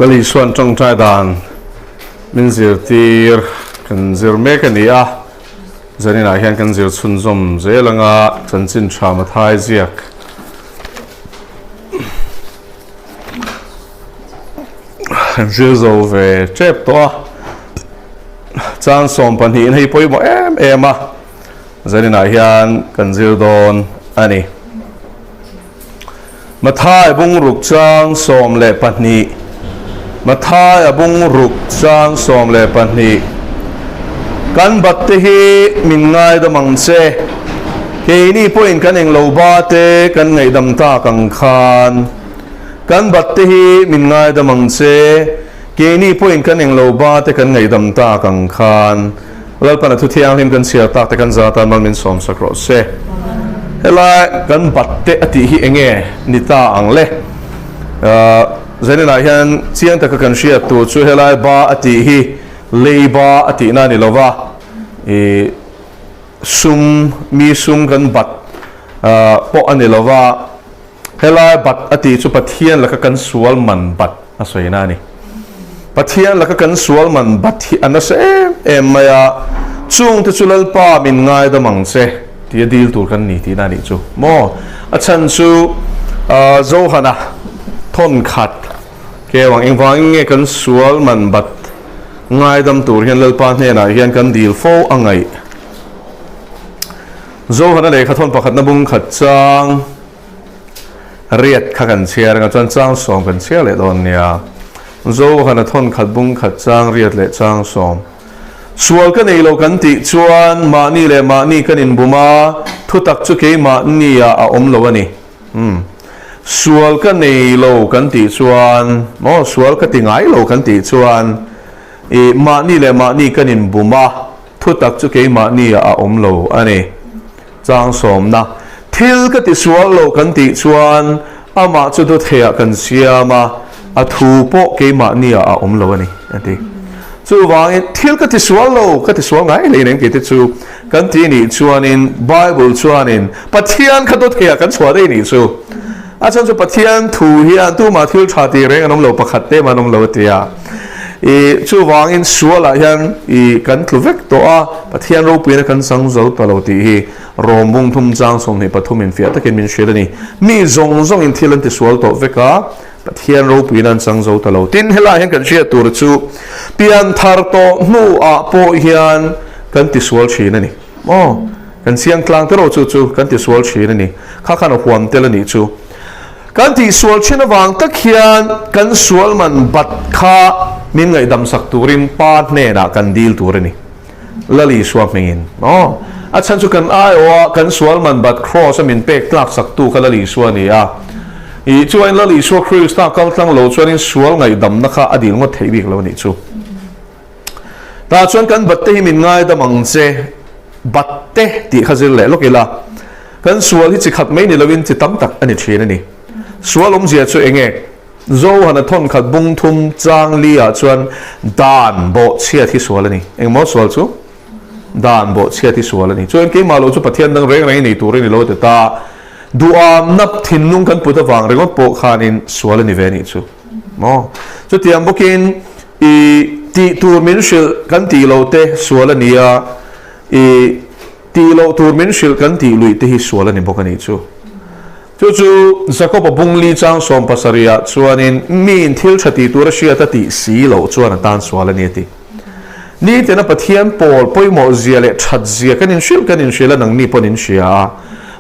Lal Isua'n tawngtai dan min zirtir kan zir mek a ni a, zaninah hian kan zir chhunzawm zel anga chanchin tha Mathai ziak kan zir zo ve tep tawh a, chang 12 hei pawimawh em em a, zaninah hian kan zir dawn a ni. Mathai bungruk chang 12 Mathai a bungruk chang 12 Kan bat te hi min ngaidam ang che, keini pawhin kan englo ba te kan ngaihdam tak ang khan. Kan bat te hi min ngaidam ang che, keini pawhin kan englo ba te kan ngaihdam tak ang khan. Lalpan a thu thianghlim kan chhiar tak te kan za tan mal min sawm sak rawh se. Helai kan bat te a tih hi enge ni ta ang le? Zaninah hian chiang taka kan hriat tur chu helai ba a tih hi lei ba a tihna a ni lova, i sum, mi sum kan bat pawh a ni lova, Helai bat a tih chu Pathian laka kan sual man bat a sawina a ni. Pathian laka kan sual man bat hi a nasa em em mai a, chungte chu Lalpa min ngaidam ang che tia dil tur kan ni tihna a nih chu maw? A chhan chu Johana thawn khat keu ang engvangin nge kan sual man bat ngaidam tur hian Lalpa hnenah hian kan dil fo a ngaih? Zohana lehkha thawn pakhatna bung khat chang riat kha kan chhiar anga chuan chang sawm kan chhiar leh dawn nia. Zohana thawn khat bung khat chang riat leh chang sawm. Sual ka nei lo kan tih chuan mahni leh mahni kan inbum a, thutak chu keimahni ah a awm lo a ni. Umm. Sual ka nei lo kan tih chuan maw sual ka ti ngai lo kan tih chuan ih mahni leh mahni kan inbum a, Thutak chu keimahni ah a awm lo a ni. Chang sawmna, Thil ka ti sual lo kan tih chuan amah chu dawtheiah kan siam a, a thu pawh keimahni ah a awm lo a ni, a ti. Chuvangin, thil ka ti sual lo, ka ti sual ngai hlei nem kei te chu kan ti nih chuanin Bible chuanin Pathian kha dawtheiah kan chhuah daih nih chu. A chhan chu Pathian thu hian tumah thil tha tih reng an awm lo, pakhat te mah an awm lo a ti a. I chuvangin sualah hian i kan tlu vek tawh a, Pathian ropuina kan chang zo ta lo tih hi Rom bung thum chang 23 in fiah takin min hrilh a ni. Mi zawng zawngin thil an ti sual tawh vek a, Pathian ropuina an chang zo ta lo. Tin, helaiah hian kan hriat tur chu pian thar tawh hnuah pawh hian kan ti sual thin a ni. Aw, kan chiang tlang te rawh chu chu kan tisual thin a ni. Kha khan a huam tel a nih chu. Kan tihsual thin avang tak hian kan sual man bat kha min ngaihdam sak turin Pa hnenah kan dil tur a ni. Lal Isua hmingin. Aw, a chhan chu kan aiawha kan sual man bat Kraws a min pek tlak saktu kha Lal Isua a ni a. Ih, chuain Lal Isua Krista kal tlang lo chuanin sual ngaihdamna kha a dil ngawt theih bik lo a nih chu. Tah chuan kan batte hi min ngaidam ang che, batte tih kha zir leh lawk ila, kan sual hi chi khat mai ni loin chi tam tak a ni thin a ni. Sual awmzia chu eng nge? Zohana thawn khat bung thum chang li ah chuan dan bawhchhiat hi sual a ni. Engmaw sual chu? Dan bawhchhiat hi sual a ni. Chuan keimah lo chu Pathian dang reng reng i nei tur i ni lo ti ta. Duhamna thinlung kan put avang ringawt pawh khanin sual a ni ve a nih chu. Maw? Chutiang bawkin I tih tur min hrilh kan tih loh te sual a ni a, i tih loh tur min hrilh kan tih luih te hi sual a ni bawk a nih chu. Chu chu Jakob-a bungli chang 70 ah chuanin miin thil tha tih tur a hriat a tih si loh chuan a tan sual a ni a ti. Nitena Pathian pawl pawimawh zia leh that zia kan inhrilh kan inhrilh a nangni pawn in hria a.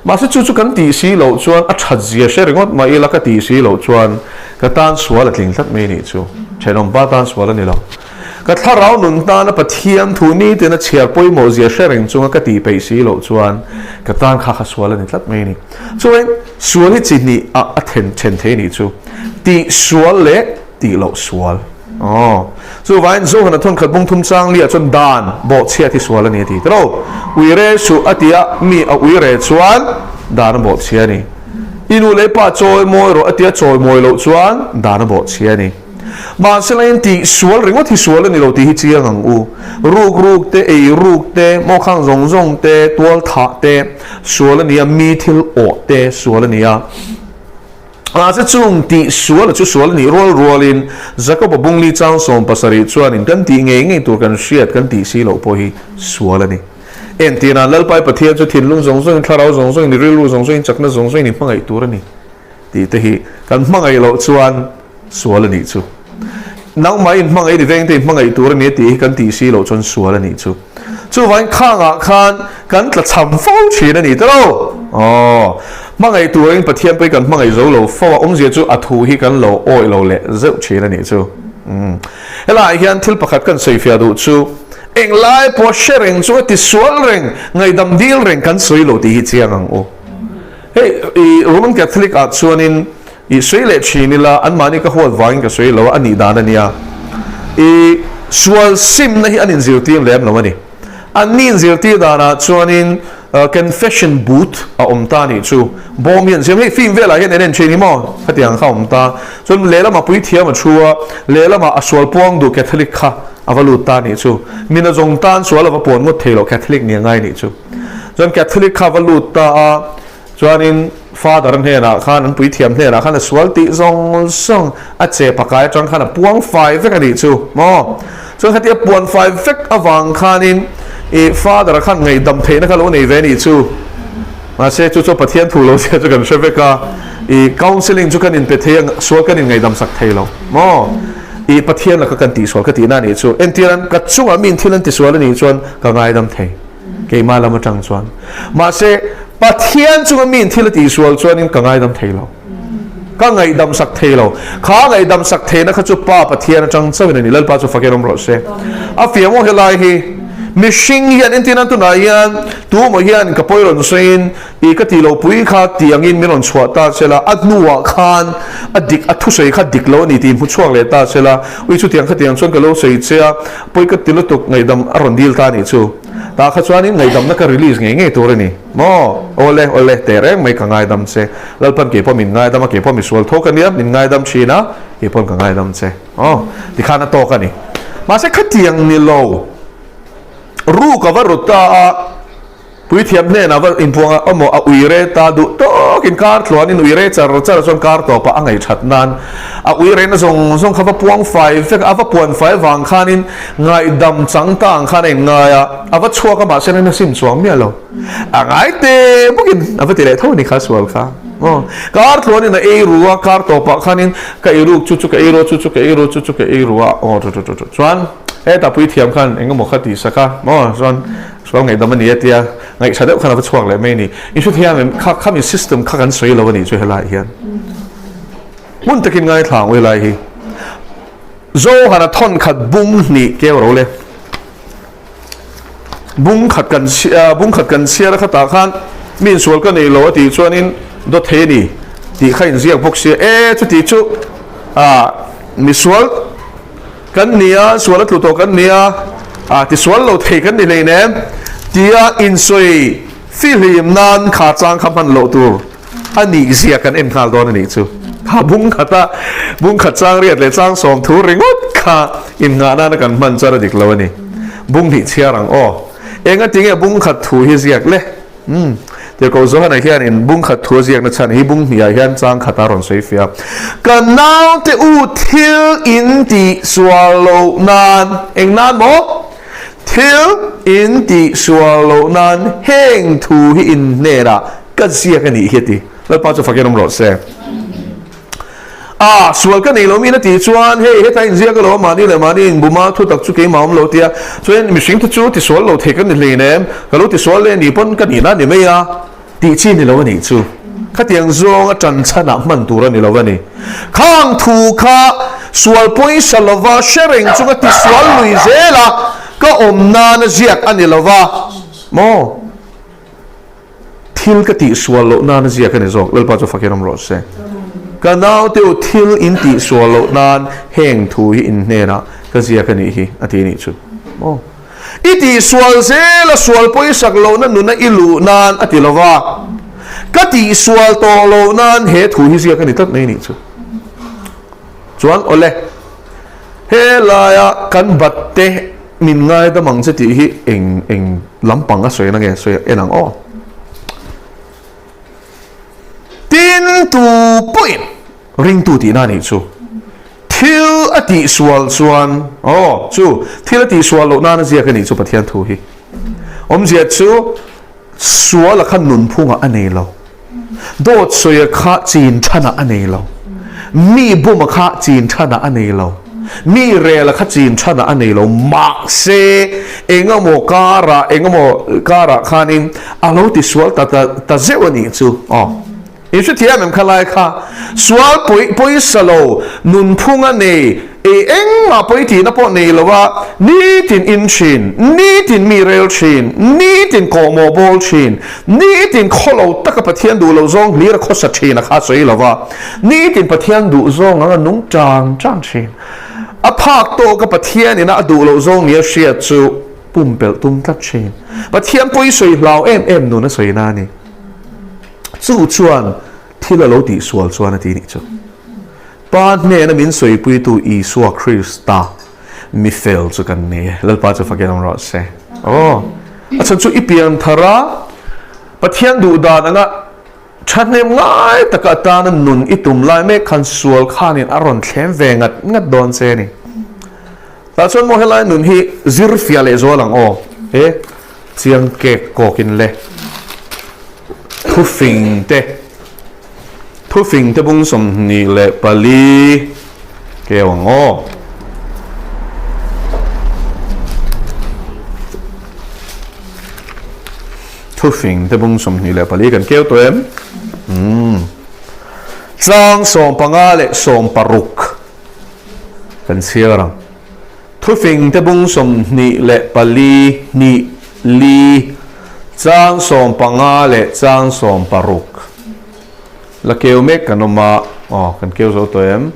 Mahse chu chu kan tih si loh chuan a that zia hre ringawt mah ila ka tih si loh chuan ka tan sual a tling tlat mai nih chu. Thenawmpa tan sual a ni lo. Ka thlarau nun tana Pathian thu nitin a chhiar pawimawh zia hre reng chunga ka tih peih si loh chuan ka tan kha kha sual a ni tlat mai a ni. Chuan sual hi chi hnih ah a then then thei nih chu. Tih sual leh tih loh sual. Aw. Chuvangin Johana thawn khat bung thum chang liah chuan dan bawhchhiat hi sual a ni a ti tiro. Uire suh a ti a, mi a uire chuan dan a bawhchhia a ni. I nu leh pa chawi mawi rawh a ti a, chawi mawi loh chuan dan a bawhchhia a ni. Mahse lain tih sual ringawt hi sual a ni lo tih hi chiang ang u. Ruk ruk te, ei ruk te, mawkhang zawng zawng te, tual thah te sual a ni a, mi thil awh te sual a ni a. Mahse chung tih sual chu sual a nih rual rualin Jakob-a bungli chang 70 chuanin kan tih ngei ngei tur kan hriat kan tih si loh pawh hi sual a ni. Entirnan Lalpai Pathian chu thinlung zawng zawngin, thlarau zawng zawngin, rilru zawng zawngin, chakna zawng zawngin i hmangaih tur a ni tih te hi kan hmangaih loh chuan sual a nih chu. Nangmah in hmangaih ni vengte i hmangaih tur a ni a tih hi kan tih si loh chuan sual a nih chu. Chuvangin khangah khan kan tla cham fo thin a ni ta lo. Aw, hmangaih turin Pathian pawh hi kan hmangaih zo lo fo a, awmzia chu a thu hi kan lo awih lo leh zeuh thin a nih chu. Umm. Helaiah hian thil pakhat kan sawifiah duh chu englai pawh hre reng chunga tisual reng, ngaihdam dil reng kan sawi lo tih hi chiang ang u. Hei i Roman Catholic ah chuanin i sawi leh thin ila anmahni ka huat vangin ka sawi lo a, a nih dan a nia. I sual simna hi an inzirtir lem lo a ni. Anni inzirtir danah chuanin confession booth a awm ta nih chu. Bawm hi an siam, hei film velah hian en en thin hi maw? Khatiang kha a awm ta. Chuan lehlamah puithiam a thu a, lehlamah a sual puang duh Catholic kha a va lut ta nih chu. Mina zawng tan sual a va puan ngawt thei loh Catholic nih a ngai nih chu. Chuan Catholic kha va lut ta a, chuanin Father hnenah khan, an puithiam hnenah khan a sual tih zawng zawng a che pakai atang khan a puang fai vek a nih chu maw. Chuan khatia puan fai vek avang khanin i Father khan ngaihdam theihna kha lo nei ve a nih chu. Mahse chu chu Pathian thu lo zia chu kan hre vek a, i counselling chu kan inpe thei a, sual kan inngaihdam sak thei lo maw. I Pathian laka kan tihsual ka tihna a nih chu. Entirhan ka chungah mi in thil an tisual a nih chuan ka ngaidam thei. Keimah lam atang chuan. Mahse, Pathian chunga mi in thil a tihsual chuanin ka ngaidam thei lo. Ka ngaihdam sak thei lo. Kha ngaihdam sak theihna kha chu Pa Pathian atang chauhin a ni. Lalpa chu fakin awm rawh se. A fiah maw helai hi? Mihring hian entir nan tunah hian tumaw hian ka pawi rawn sawiin i ka tih loh pui kha tih angin min rawn chhuah ta se la, a hnuah khan a dik a thusawi kha dik lo a ni tih hmu chhuak leh ta se la, ui chutiang khatiang chuan ka lo sawi che a, Pawi ka ti lutuk ngaihdam a rawn dil ta anih chu. Tah kha chuanin ngaihdamna ka release ngei ngei tur a ni. Maw? Awle, awle, teh reng mai ka ngaidam che. Lalpan kei pawh min ngaidam a, kei pawh misual tho ka nia, min ngaidam thin a, kei pawn ka ngaidam che. Aw, tikhan a tawk a ni. Mahse khatiang ni lo, ruk a va rut ta a, Puithiam hnenah va inpuang a, Awmaw, a ui re ta duh tawkin kar tluanin ui re char char chuan kar tawpah a ngaihṭhat nan a ui rehna zawng zawng kha va puang fai vek a, a va puan fai vang khanin ngaihdam chang ta ang khan a inngai a, a va chhuak a mahse reng a sim chuang miah lo. A ngai te bawkin a va ti leh tho a ni kha sual kha. Aw, kar tluanin a ei ru a, kar tawpah khanin ka ei ruk chu chu ka ei ru a, chu chu ka ei ru a, chu chu ka ei ru a, aw chu chu chu chu chuan hetah puithiam khan eng emaw kha tih sak a, maw chuan Sual ngaihdam a ni a tia, ngaihṭha deuh khan a va chhuak leh mai a ni. I hre thiam em? Kha khami system kha kan sawi lo a nih chu helaiah hian. Hmun takin ngaithla ang u helai hi. Zohana thawn khat bung hnih keu ro le. Bung khat kan bung khat kan chhiar a khatah khan mi insual ka nei lo a tih chuanin dawt thei a ni tih kha inziak bawk sia. E chuti chu ah misual Kan ni a, sual a tlu tawh kan ni a, a tisual lo thei kan ni hleinem tia insawi fihlim nan kha chang kha hman loh tur a nih zia kan en nghal dawn a nih chu. Kha bung khata bung khat chang riat leh chang 30 ringawt kha innghah nana kan hman chuan a dik lo a ni. Bung hnih chhiar ang aw. Enga tinge bung khat thu hi ziak le? Umm. Tirhkoh Johana hianin bung khat thu a ziakna chhan hi bung hniah hian chang khat a rawn sawi fiah. Ka naute u thil in tih sual loh nan, eng nan maw? Thil in tih sual loh nan heng thu hi in hnenah ka ziak a nih hi a ti. Lalpa chu fakin awm rawh se. A, sual ka nei lo min a tih chuan hei heta inziak alo a mahni leh mahni inbuma thu tak chu keimah awm lo tia chuan mihring te chu tisual lo thei ka ni hlein em ka lo tisual leh ni pawn ka nihna a ni mai a tih chi ni lo a nih chu khatiang zawng a tan chhanah hman tur a ni lo a ni khang thu kha sual pawisa lova hre reng chunga tisual lui zela ka awm nana ziak a ni lova maw. Thil ka tihsual loh nan a ziak a ni zawk, Lalpa chu fakin awm rawh se. Ka naute u thil in tihsual loh nan heng thu hi in hnenah ka ziak a nih hi a ti nih chu. Aw. I tihsual zel a sual pawisak lohna nuna i luh nan a ti lo va, ka tihsual tawh loh nan he thu hi ziak a ni tlat mai nih chu. Chuan awle, helaia kan batte min ngaidam ang che tih hi eng eng lampang a sawi na nge sawi en ang aw. Tin tu pawhin. Ringtu tihna a nih chu. Thil a tihsual chuan, aw, chu thil a tihsual loh nana ziak a nih chu Pathian thu hi. Awmzia chu sual a kha nunphungah a nei lo. Dawt sawi a kha chin thanah a nei lo. Mi bum a kha chin thanah a nei lo. Mi rel a kha chin thanah a nei lo. Mahse, engemaw karah, engemaw karah khanin a lo tisual ta ta zeuh a nih chu. Aw. I hrethiam em kha lai kha? Sual pawi pawisa lo, nunphung a nei, ei engmah pawi tihna pawh nei lo a, nitin in thin, nitin mi rel thin, nitin kawhmawh bawl thin, nitin khaw lo taka Pathian duh lo zawng hlir a khawsa thin a kha sawi lo va, nitin Pathian duh zawng anga nung tang tang thin. A phak tawka Pathian ina a duh loh zawng nia hriat chu pumpelh tum tlat thin. Pathian pawi sawi hlau em em nun a sawi na a ni. Chu chuan thil a lo tihsual chuan a ti nih chu. Pa hnena min sawipuitu Isua Krista mi fel chu kan ni e. Lalpa chu fakin awm rawh se. Aw, a chhan chu i pian thar a, Pathian duh dan anga thahnem ngai taka atana nun i tum lai mek khan sual khanin a rawn thlem ve ngat ngat dawn che a ni. Tah chuan maw helai nun hi zir fiah leh zual ang aw. E. Chiang kek kawkin le thufing te thufing te bung 24 keu ang aw. Thufing te bung 24 kan keu tawh em? Umm. Tlang 15 leh 16 kan chhiar ang. Thufing te bung 24, hnih, li, chang 15 leh chang 16. La keu mek kan awm a, aw kan keu zo tawh em?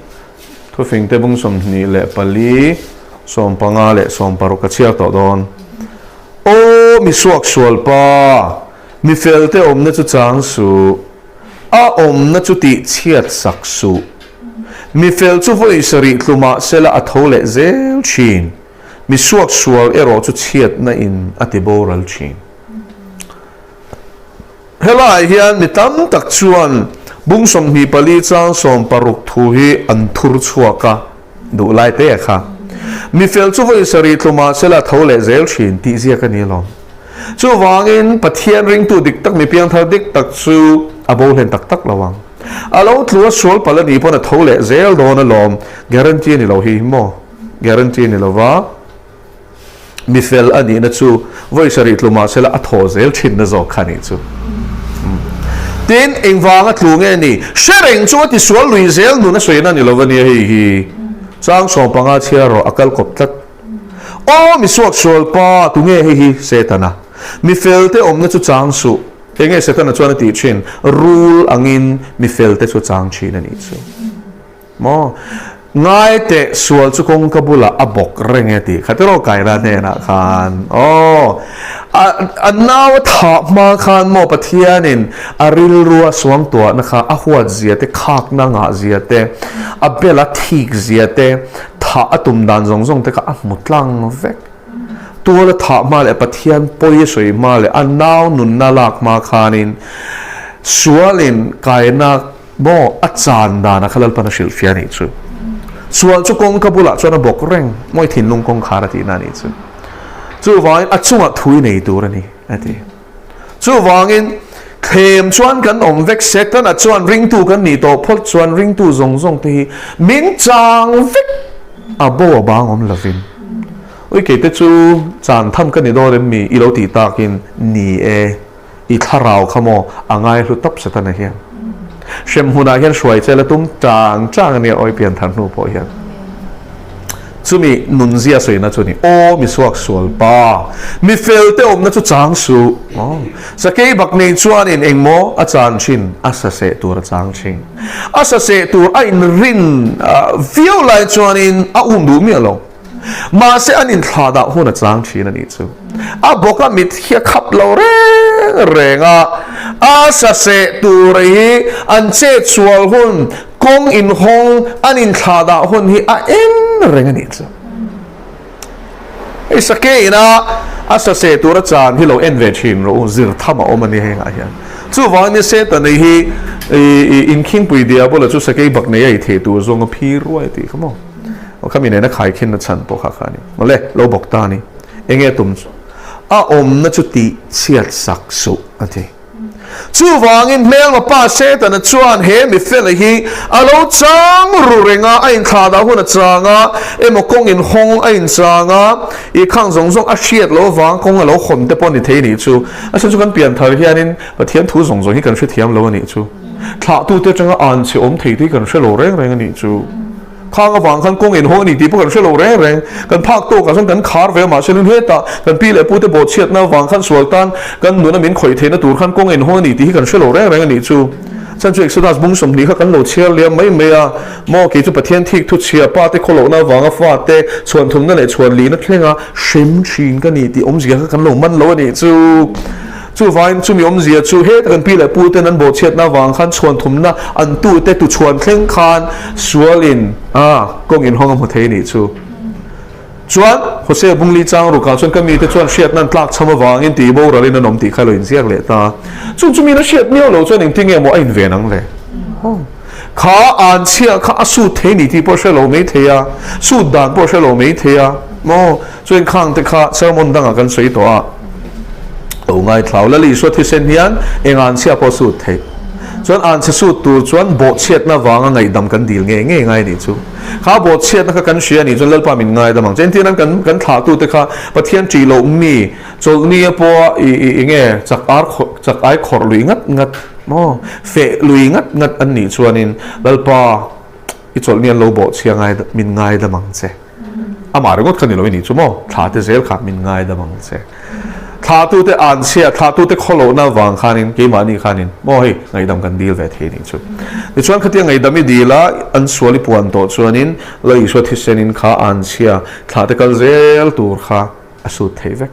Thufing te bung 24, 15 leh 16 ka chhiar tawh dawn. Aw mi suak sual pa, mi fel te awmna chu chang suh, a awmna chu tih chhiat sak suh. Mi fel chu vawi sarih tlu mah sela a tho leh zel thin, mi suak sual erawh chu chhiatna in a ti boral thin. Helaiah hian mi tam tak chuan bung 24 chang 16 thu hi an thur chhuak a, duh lai te a kha. Mi fel chu vawi sarih tlu mah sela a tho leh zel thin tih ziak a ni alawm. Chuvangin Pathian ringtu dik tak mi piangthar dik tak chu a bo hlen tak tak lo ang. A lo tlu a sual palh a nih pawn a tho leh zel dawn alawm. Guarantee a ni lo hi maw? Guarantee a ni lo va, mi fel a nihna chu vawi sarih tlu mah sela a thaw zel thinna zawk kha a nih chu. Tin, engvanga tlu nge ni? Hre reng chu a ti sual lui zel nun a sawina a ni lo va nia hei hi. Chang 15 chhiar rawh a kal kawp tlat. Aw mi suak sual pa, tunge hei hi? Setana. Mi felte awmna chu chang suh. Enge Setana chuan a tih thin? Rul angin mi felte chu a chang thin a nih chu. Maw? Ngai teh sual chu kawngka bulah a bawk reng e tih kha tiraw Kaina hnenah khan. Aw, a a nau a thah hma khan maw Pathianin a rilrua suangtuahna kha a huat zia te, khakna ngah zia te, a bela thik zia te, thah a tum dan zawng zawng te kha a hmu tlang vek. Tual a thah hma leh Pathian pawi a sawi hma leh a nau nunna lak hma khanin sualin kaina maw a chan dana kha Lalpan a hrilhfiah a nih chu. Sual chu kawngka bulah chuan a bawk reng maw i thinlung kawngkhar a tihna a nih chu. Chuvangin a chungah thu i nei tur a ni a ti. Chuvangin thlem chuan kan awm vek Setana chuan ringtu kan nih tawh phawt chuan ringtu zawng zawng te hi min chang vek a bo a bang awm lovin. Ui kei te chu chan tham ka ni dawn em mi i lo tih takin ni e i thlarau kha maw a ngai hlu tawp Setana hian. Hrem hmunah hian hruai che la tum chang chang a nia awi pian thar hnu pawh hian. Chumi nunzia sawina chu a ni, Aw mi suak sual pa, mi fel te awmna chu chang suh. Aw, sakei bak nei chuanin engmaw a chan thin, a sa seh tur a chang thin. A sa seh tur a inrin viau lai chuanin a um duh miah lo. Mahse an inthlah dah hun a chang thin a nih chu. A bawka mit hi a khap lo reng reng a, a sa seh tur hi an chet sual hun, Kawng inhawng an inthlah dah hun hi a en reng a nih chu. Hei sake ina a sa seh tura chan hi lo en ve thin rawh u, zir tham a awm a ni hengah hian. Chuvangin Setana hi I inkhingpui diabola chu sakei bak nei a i thei tur zawng a phi ruai tih kha maw? Aw khami nena khaikhinna chhan pawh kha kha a ni. Mawle, lo bawk ta a ni. Enge tum chu? A awmna chu tih chhiat sak suh a ti. Chuvangin hmelma pa Setana chuan he mifela hi a lo chang ru reng a, a inthlah dah hun a chang a, emaw kawng inhawng a inchang a, i khang zawng zawng a hriat loh avang kawng a lo hawn te pawh a ni thei a nih chu. A chhan chu kan pianthar hianin Pathian thu zawng zawng hi kan hrethiam lo a nih chu. Thlahtute atanga an chhe awm thei te hi kan hre lo reng reng a nih chu. Khang avang khan kawng inhawng a ni tih pawh kan hre lo reng reng. Kan phak tawkah chuan kan khar ve a, mahse lun hetah kan pi leh pute bawhchhiatna avang khan sual tan kan nuna min khawih theihna tur khan kawng inhawng a ni tih hi kan hre lo reng reng a nih chu. Chhan chu Exodus bung 20 kha kan lo chhiar liam mai mai a, maw kei chu Pathian thik thu chhia pa te khawlohna avanga fate chhuan thumna leh chhuan lihna thlenga hrem thin ka ni tih awmzia kha kan lo man lo a nih chu. Chuvangin chumi awmzia chu heta kan pi leh pu ten an bawhchhiatna avang khan chhuan thumna an tute tu chhuan thleng khan sualin a kawng inhawng a hmu thei a nih chu. Chuan Hosea Bungli chang rukah chuan ka mite chuan hriatna an tlak chham avangin tih boralin an awm tih kha lo inziak leh ta. Chung chumi na hriat miau lo chuan engtin nge maw a inven ang le? Kha an chhia kha a sut thei ni tih pawh hre lo mai thei a, sut dan pawh hre lo mai thei a maw? Chuan khang te kha sermon dangah kan sawi tawh a, lo ngaithlau. Lal Isua thisen hian eng an chhia pawh sut theih. Chuan an chhe sut tur chuan bawhchhiatna vanga ngaihdam kan dil ngei ngei ngai nih chu. Kha bawhchhiatna kha kan hria nih chuan Lalpa min ngaidam ang che. Engtin an kan kan thlahtute kha Pathian ṭih loh mi chawlhnia pawha i i enge chak ar chak ai khawrh lui ngat ngat maw feh lui ngat ngat an nih chuanin Lalpa i chawlhni an lo bawhchhia ngai min ngaidam ang che. Amah ringawt kha ni lo i nih chu maw? Thla te zel kha min ngaidam ang che. Thlahtute anchhia, thlahtute khawlohna avang khanin keimahni khanin maw hei ngaihdam kan dil ve thei nih chu. Tichuan khatia ngaihdam i dil a, an sual i puan tawh chuanin La Isua thisenin kha anchhia, thlah te kal zel tur kha a sut thei vek.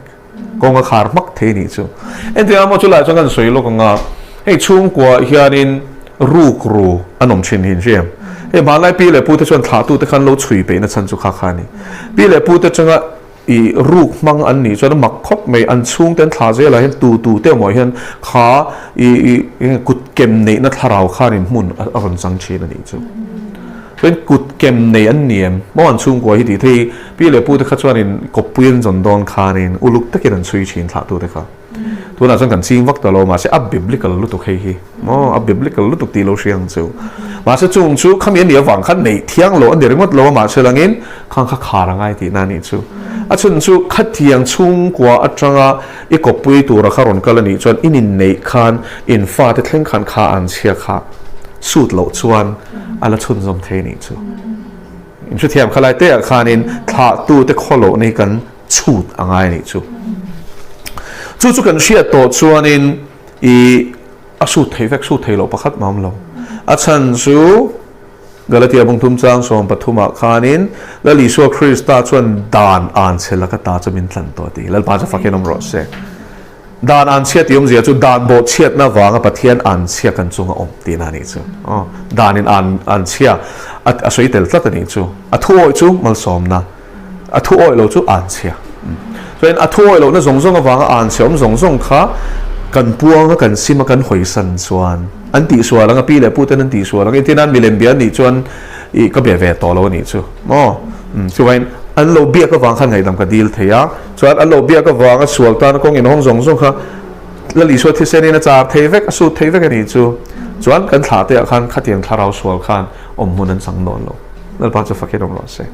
Kawng a khar hmak thei nih chu. Entirah maw chulaiah chuan kan sawi lawk ang a, hei chhungkua hianin ruk ru an awm thin hi in hria em? Hei hmanlai pi leh pute chuan thlahtute khan lo chhui peihna chhan chu kha kha a ni. Pi leh pute atanga i ruk hmang an nih chuan a mak khawp mai, an chhungte an thlah zelah hian tu tu te emaw hian kha i i kut kem neihna thlarau khanin hmun a rawn chang thin a nih chu. Chuan kut kem nei an ni em? Maw an chhungkua hi tih thei pi leh pute kha chuanin kawppui an zawn dawn khanin uluk takin an chhui thin thlahtute kha. Tunah chuan kan ching vak ta lo mahse a biblical lutuk hei hi. Maw a biblical lutuk tih lo hria ang chu. Mahse chung chu khami a nih avang khan neih thiang lo a ni ringawt lo a mahse langin khang kha khar a ngai tihna a nih chu. A chhun chu khatiang chhungkua atanga i kawppui tura kha rawn kal a nih chuan in inneih khan in fate thleng khan kha an chhia kha sut loh chuan a la chhunzawm thei nih chu. In hrethiam kha lai te ah khanin thlahtute khawlohna hi kan chhut a ngai nih chu. Chu chu kan hriat tawh chuanin i a sut thei vek, sut thei loh pakhat mah awm lo. A chhan chu Galatia bung thum chang 13 ah khanin Lal Isua Krista chuan dan an che laka ta chu min tlan tawh a ti. Lalpa chu fakin awm rawh se. Dan an chhiat tih awmzia chu dan bawhchhiatna vanga Pathian an chhia kan chunga awm tihna a nih chu. Aw, danin an an chhia a a sawi tel tlat a nih chu. A thu awih chu malsawmna, a thu awih lo chu an chhia. Chuan a thu awih lohna zawng zawng avanga an chhia awm zawng zawng kha kan puanga kan sima kan hawisan chuan an tihsual ang a, pi leh pu ten an tihsual ang. Engtin a milem bia an nih chuan ih ka be ve tawh lo a nih chu. Maw? Chuvain an lo biak avang khan ngaihdam ka dil thei a. Chuan an lo biak avanga sual tana kawng inhawng zawng zawng kha Lal Isua thisenin a char thei vek, a sut thei vek a nih chu. Chuan kan thlah te ah khan khatiang thlarau sual khan awm hmun an chang dawn lo. Lalpa chu fakin awm rawh se.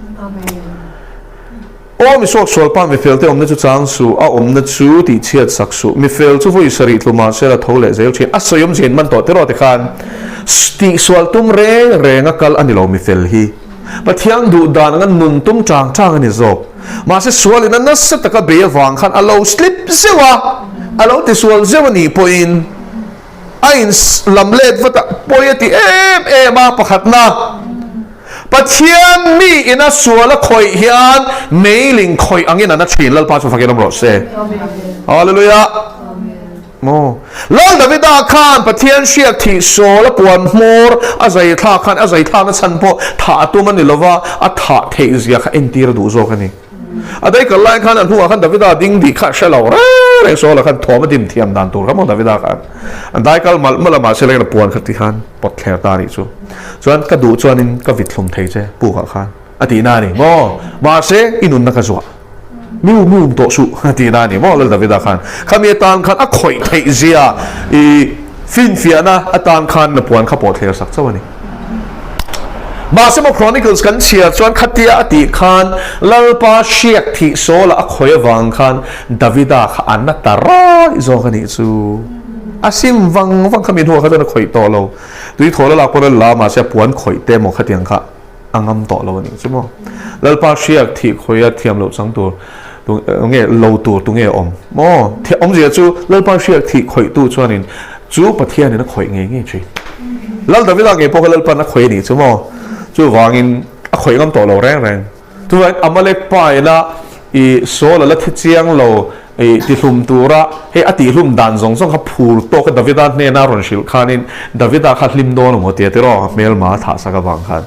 Aw mi suak sual pa mifel te awmna chu chang suh, a awmna chu tih chhiat sak suh. Mifel chu vawi sarih tlu mah se la tho leh zel thin. A sawi awmzia in man tawh tiraw tikhan tih sual tum reng reng a kal a ni lo mifel hi. Pathian duh dan anga nun tum chang chang a ni zawk. Mahse sualin a nasa taka bei avang khan a lo slip zeuh a, a lo tisual zeuh a nih pawhin a in lam let vat a, pawi a ti em em a pakhatna. Pathian mi ina sual a khawih hian meiling khawih angin a na thin Lalpa chu fakin awm rawh se. Hallelujah. Maw? Lal Davida khan Pathian hriak thih sawl a puan hmawr a zai thlak khan a zai thlakna chhan pawh thah a tum a ni lova, a thah theih zia kha entir a duh zawk a ni. A daikal lai khan a hnuah khan Davida ding dih kha a hre lo reng. reng Saul-a khan thawm a dim thiam dan tur kha maw Davida khan an dai kal malh malh a mahse lengin a puan kha ti khan pawt thler ta a nih chu. Chuan ka duh chuanin ka vit hlum thei che pukah khan a tihna a ni maw? Mahse i nunna ka zuah. Mi um um tawh suh a tihna a ni maw Lal Davida khan. Khami atan khan a khawih theih zia i finfiahna atan khan na puan kha pawh thler sak chauh a ni. Mahse maw Chronicles kan chhiar chuan khatia a tih khan Lalpa hriak thih Saula a khawih avang khan Davida kha a na ta rai zawk a nih chu. A sim vang vang kha mi hnuah kha chuan a khawih tawh lo. Tui thawl a lak pawn a la mahse a puan khawih te maw khatiang kha a ngam tawh lo a nih chu maw. Lalpa hriak thih khawia thiam loh chang tur tu nge lo tur tu nge awm maw? Awmzia chu Lalpa hriak thih khawih tu chuanin chu Pathianin a khawih ngei ngei thin. Lal Davida ngei pawh kha Lalpan a khawih a nih chu maw? Chuvangin a khawih ngam tawh lo reng reng. Chuvangin Amalek pa ina i Saul a la thi chiang lo i tihlum tura hei a tihlum dan zawng zawng kha phur tawk a Davida hnena rawn hrilh khanin Davida kha hlim dawn a maw tia tiraw a hmelma a thah sak avang khan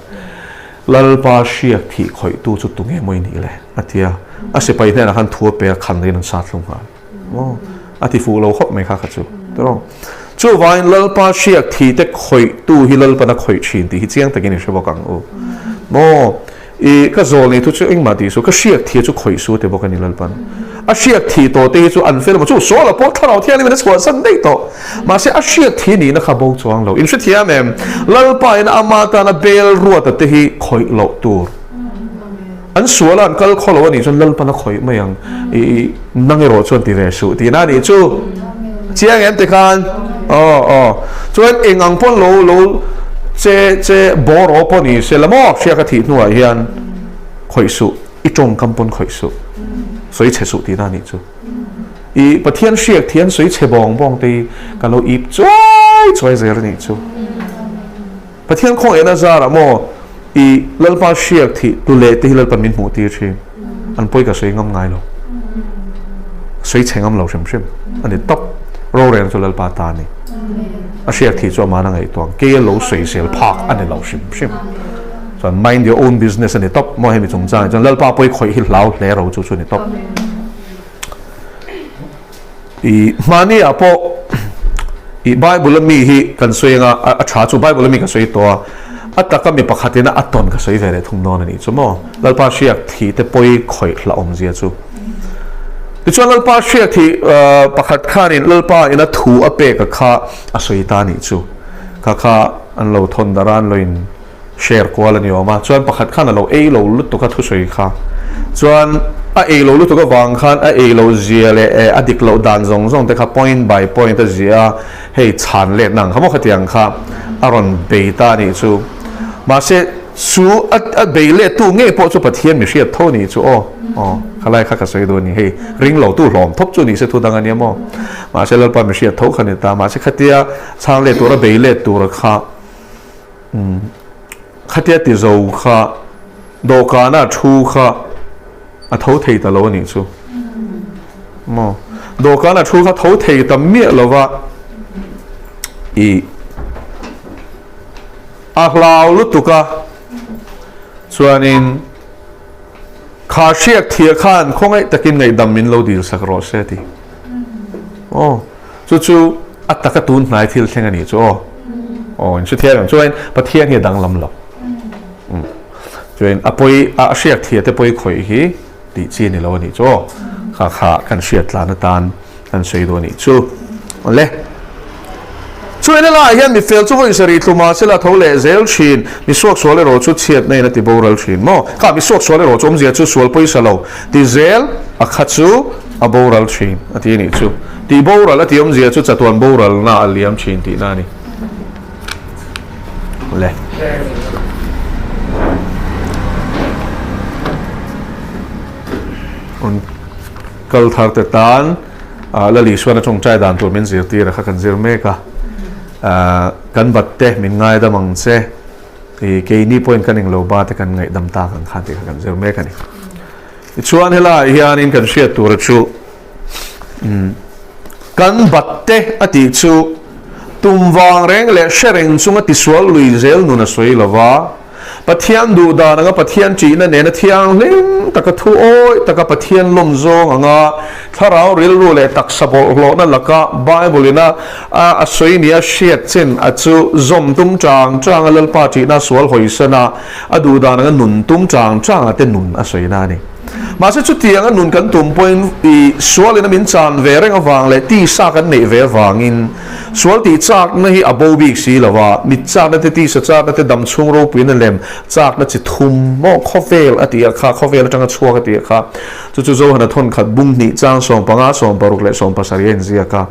Lalpa hriak thih khawihtu chu tunge maw i nih le? a ti a, a sipai hnenah khan thu a pe a khan in an sat hlum nghal. Maw? A ti fuh lo khawp mai kha kha chu. Tiraw? Chuvangin Lalpa hriak thih te khawihtu hi Lalpan a khawih thin tih hi chiang takin i hre bawk ang u. Maw? I ka zawl nei thu chu engmah tih su, ka hriak thih chu khawih su ti bawk a ni Lalpan. A hriak thih tawh te hi chu an fel maw? Chu Saula pawh thlarau thianghlim in a chhuahsan daih tawh. Mahse a hriak thih nihna kha bo chuang lo. In hrethiam em? Lalpa in ama tana bel ruata te hi khawih loh tur. An sual a an kal khaw lo a nih chuan Lalpan a khawih mai ang. I nang erawh chuan ti ve suh tihna a nih chu. Chiang em tikhan? Aw aw. Chuan eng ang pawn lo lo che che bawr aw pawh ni se la maw hriak a thih hnuah hian khawih suh, i tawngkam pawn khawih suh, sawi chhe suh tihna a nih chu. I Pathian hriak thian sawi chhe bawng bawng te hi ka lo ip chuai chuai zel a nih chu. Pathian khawngaihna zarah maw i Lalpa hriak thih tu leh te hi Lalpan min hmuh tir thin. An pawi ka sawi ngam ngai lo. Sawi chhe ngam lo hrim hrim. A ni tawp. Rorel chu Lalpa ta a ni. A hriak thih chu amahna ngaihtuah ang. Keia lo sawi zel phak a ni lo hrim hrim. Chuan mind your own business a ni tawp. Maw hemi chungchangah chuan Lalpa pawi khawih hi hlau hle ro chu chu a ni tawp. I hmani ah pawh i Bible a mi hi kan sawi anga a tha chu Bible a mi ka sawi tawh a, a taka mi pakhat ina a tawn ka sawi ve leh thung dawn a nih chu maw. Lalpa hriak thih te pawi khawih hla awmzia chu. Tichuan Lalpa hriak thih pakhat khanin Lalpa ina thu a pek a kha a sawi ta a nih chu. Kha kha an lo thawn darh a an lo in share kual a ni awm a, chuan pakhat khan a lo ei lo lutuk a thusawi kha, chuan a ei lo lutuk avang khan a ei lo zia leh a dik loh dan zawng zawng te kha point by point a zia a, hei chhan let nang kha maw khatiang kha a rawn bei ta a nih chu. Mahse chu a bei let tu ngei pawh chu Pathian mi hriat tho a nih chu aw, aw khalai kha ka sawi duh a ni, hei ring lo tu hlawm thawp chu ni se thu dang a nia maw, mahse Lalpa mi hriat tho kha ni ta, mahse khatia chhang let tura bei let tura kha Khatia ti zo kha dawhkana thu kha a tho thei ta lo a nih chu. Maw? Dawhkana thu kha tho thei ta miah lova i a hlau lutuk a, chuanin kha hriak thia khan khawngaih takin ngaihdam min lo dil sak rawh se a ti. Aw. Chu chu a taka tun hnai thil thleng a nih chu aw. Aw, in hrethiam em? Chuan Pathian hi a danglam lo. Chuan a pawi, a hriak thia te pawi khawih hi tih chi a ni lo a nih chu aw. Kha kha kan hriat tlan atan kan sawi duh a nih chu. Awle. Chuan helaiah hian mi fel chu vawi sarih tlu mah sela tho leh zel thin, mi suaksual erawh chu chhiatna in a ti boral thin maw? Kha mi suaksual erawh chu awmzia chu sual pawisa lo ti zel a kha chu a boral thin a ti a nih chu. Tih boral a tih awmzia chu chatuan boralna a liam thin tihna a ni. Le. Kal thar te tan Lali Suan a tawngtai dan tur min zirtir a kha kan zir mek a. Kan bat te min ngaidam ang che. I keini pawhin kan englo ba te kan ngaihdam tak ang khan tih kha kan zir mek a ni. Tichuan helaiah hianin kan hriat tura chu kan bat te a tih chu tum vang reng leh hre reng chunga tisual lui zel nun a sawi lo va. Pathian duh dan anga Pathian ṭihna nena thianghlim taka thu awih taka Pathian lawm zawng anga thlarau rilru leh taksa bawlhhlawhna laka Bible ina a sawi nia hriat chin a chu zawm tum chang changa Lalpa ṭihna sual hawisana a duh dan anga nun tum chang changa te nun a sawina a ni. Mahse chutianga nun kan tum pawhin i sualin a min chan ve reng avang leh tisa kan neih ve avangin sual tih chakna hi a bo bik si lo a, mit chakna te, tisa chakna te, dam chhung ropuina lem chakna chi thum maw khawvel a tih a kha, khawvel atanga chhuak a tih a kha. Chu chu Johana thawnkhat bung hnih chang 15, 16 leh 17 a inziak a.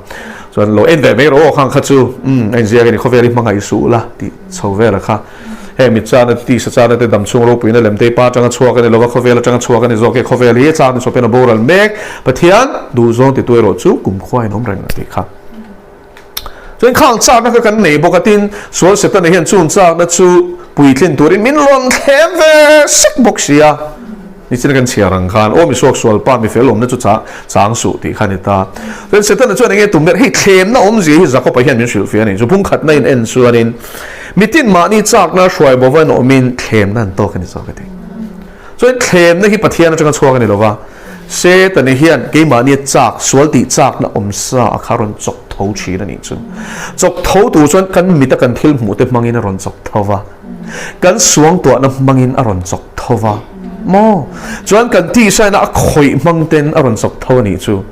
Chuan lo en ve mai rawh aw khang kha chu, umm a inziak a ni, khawvel hi hmangaih suh la tih chho vel a kha. Heng mit chana te, tisa chana te, dam chhung ropuina lem te hi pa atanga chhuak a ni lova, khawvel atanga chhuak a ni zawk e, khawvel hi chakna chawpin a boral mek. Pathian duhzawng titu erawh chu kumkhua in awm reng a tih kha. Chuan khang chakna kha kan nei bawk a, tin sual Setana hian chung chakna chu puitlin turin min rawn thlem ve sek bawk si a. Nichina kan chhiar ang khan, Aw mi suak sual pa, mi fel awmna chu chang suh tih kha a ni ta. Chuan Setana chuan enge tum ber? Hei thlemna awmzia hi Jakob-a hian min hrilhfiah a ni. Chu phungkhatna in en chuanin mitin mahni chakna hruai bova in awmin thlemna an tawk a ni zawk a ti. Chuan thlemna hi Pathian atanga chhuak a ni lova, Setana hian keimahnia chak, sual tih chakna awmsa a kha rawn chawk tho thin a nih chu. Chawk tho tur chuan kan mita kan thil hmuh te hmangin a rawn chawk tho va. Kan suangtuahna hmangin a rawn chawk tho va maw? Chuan kan tisaina a khawih hmang ten a rawn chawk tho a nih chu.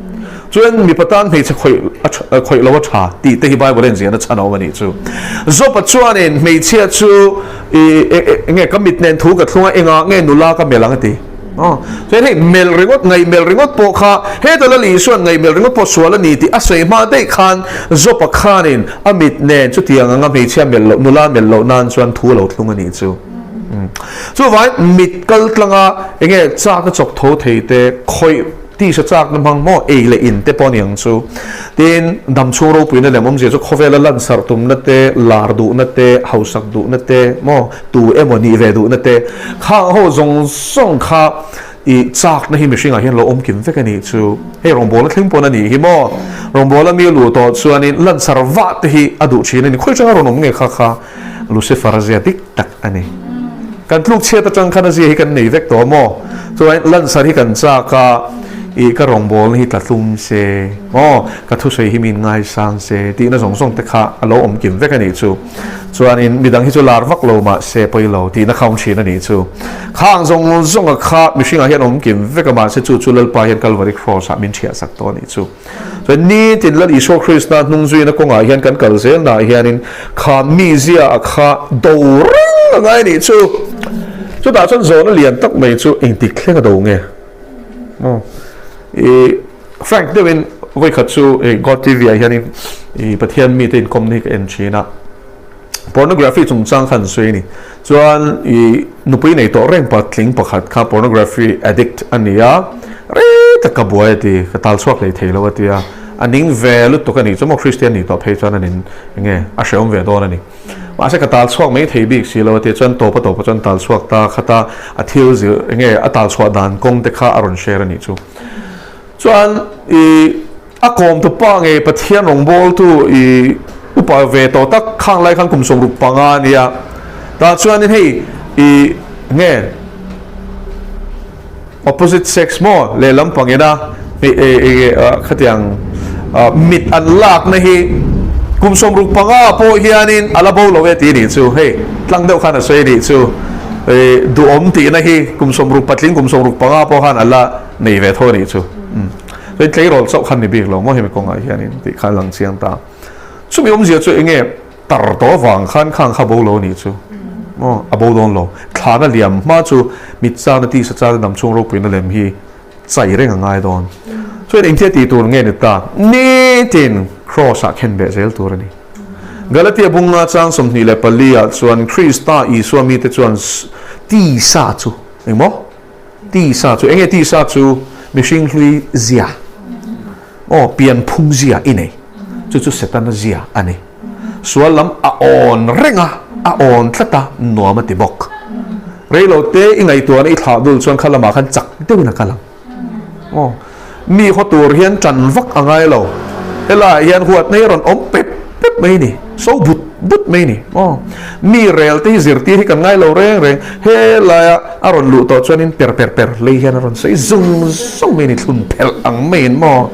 Chuan mipa tan hmeichhe khawih a khawih lo a tha tih te hi Bible en ziahna chhan a awm a nih chu. Job-a chuanin hmeichhia chu i enge ka mit nen thu ka thlung a, engah nge nula ka melh ang a ti. Aw, chuan hei melh ringawt, ngaihmelh ringawt pawh kha heta Lal Isua'n ngaihmelh ringawt pawh sual a ni tih a sawi hma daih khan Job-a khanin a mit nen chutiang anga hmeichhia melh loh, nula melh loh nan chuan thu a lo thlung a nih chu. Chuvangin mit kal tlanga enge chakna chawk tho thei te, khawih tisa chakna hmang maw ei leh in te pawh a ni ang chu. Tin, dam chhung ropuina lem awmzia chu khawvela lansarh tumna te, lar duhna te, hausak duhna te maw, tu emaw nih ve duhna te, khang ho zawng zawng kha i chakna hi mihringah hian lo awm kim vek a nih chu. Hei rawngbawlna thleng pawn a nih hi maw? Rawngbawla mi a luh tawh chuanin lansarh vah te hi a duh thin a ni. Khawi atanga rawn awm nge kha kha Lucifer a zia dik tak a ni. Kan tluk chhiat atang khan a zia hi kan nei vek tawh maw? Chuan lansarh hi kan chak a, i ka rawngbawlna hi tla tlum se maw? Ka thusawi hi min ngaisang se tihna zawng zawng te kha a lo awm kim vek a nih chu. Chuanin midang hi chu lar vak lo mah se pawi lo tihna kha awm thin a nih chu. Khang zawng zawnga kha mihringah hian awm kim vek a mahse chu chu Lalpa hian Kalvari Cross ah min thiah sak tawh a nih chu. Chuan nitin Lal Isua Krista hnung zuina kawngah hian kan kal zelnaah hianin kha mizia a kha do reng a ngai a nih chu. Chutah chuan zawhna lian tak mai chu engtik thleng a do nge? Aw i Frank deuhin vawikhat chu i God TV ah hianin i Pathian mite inkawmna hi ka en thin a, pornography chungchang kha an sawi a ni. Chuan i nupui nei tawh reng patling pakhat kha pornography addict a ni a, rei tak ka buai a ti, ka tal chhuak hlei thei lo a ti a, a ning ve lutuk a nih chu maw Kristian nih tawh phei chuan a nin enge a hrehawm ve dawn a ni. Mahse ka tal chhuak mai thei bik si lo a ti chuan tawp a tawp a chuan tal chhuak ta khat a, a thil zir enge a tal chhuah dan kawng te kha a rawn share a nih chu. Chuan i a kawm tu pa nge Pathian rawngbawltu i upa ve tawh tak khang lai khan kum 65 a nia tah chuanin hei i nge opposite sex maw lehlam pangina khatiang mit an lakna hi kum 65 pawh hianin a la bo lo e tih a nih chu hei tlang deuh khan a sawi a nih chu duhawm tihna hi kum 60 patling kum 65 pawh khan a la nei ve tho a nih chu chuan tleirawl chauh khan ni bik lo maw hemi kawngah hianin tih kha a lang chiang ta chumi awmzia chu enge Tar tawh avang khan khang kha bo lo a nih chu. Aw, a bo dawn lo. Thlana liam hma chu mit chana tisa chana dam chhung ropuina lem hi chai reng a ngai dawn. Chuan engtia tih tur nge ni ta? Nitin Kraws ah khen beh zel tur a ni. Galatia bunga chang 24 ah chuan Krista Isua mite chuan tisa chu engmaw? Tisa chu enge tisa chu mihring hlui zia? Aw, pianphung zia i nei. Chu chu Setana zia a ni. Sual lam a awn reng a, a awn tlat a, nuam a ti bawk. Reilo te i ngaihtuahna i thlah dul chuan kha lamah khan chak deuhin a kal ang. Aw, mi haw tur hian tan vak a ngai lo. Helaiah hian huatna hi a rawn awm pep pep mai a ni. So but. but mai ni maw. Mi rel te hi zirtir hi kan ngai lo reng reng, he laia a rawn luh tawh chuanin per per per lei hian a rawn sawi zung zung mai ni, thlun phelh ang maiin maw.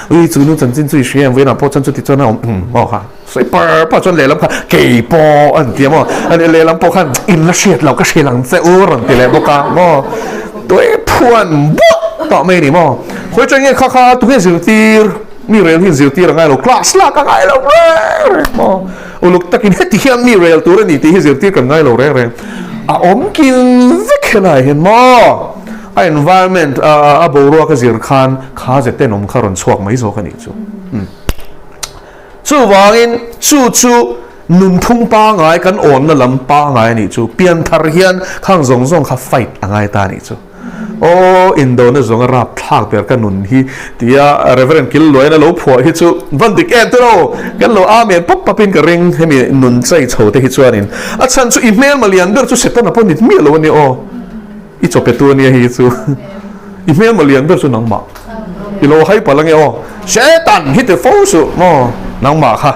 Ui chu nu chanchin chu i hria em vawiinah pawh chuan chuti chuan a awm umm maw kha sawi par par chuan lehlam kha kei pawh an ti a maw, ani lehlam pawh khan in la hriat loh ka hrilh ang che u rawn ti leh bawk a maw, tui phuan buah tawh mai ni maw. Khawi chang nge kha kha tunge zirtir? Mi rel hi zirtir a ngai lo, class lak a ngai lo reng reng maw? Uluk takin heti hian mi rel tur a ni tih hi zirtir kan ngai lo reng reng. A awm kin vek helai hian maw? A environment a boruak a zir khan kha ze tenawm kha rawn chhuak mai zawk a nih chu. Chuvangin chu chu nunphung pangai kan awnna lam pangai a nih chu. Pianthar hian khang zawng zawng kha fight a ngai ta a nih chu. Aw, indona zawnga rapthlak ber ka nun hi tia Reverend Killuaina lo phuah hi chu van dik em te lo, kan lo amen pawp pawpin ka ring hemi nun chei chho te hi chuanin a chhan chu i hmelma lian ber chu Setana pawh nit miah lo a ni aw, i chaw petu a nia hi chu i hmelma lian ber chu nangmah i lo hai palh ange aw, Setan hi ti fo suh maw nangmah kha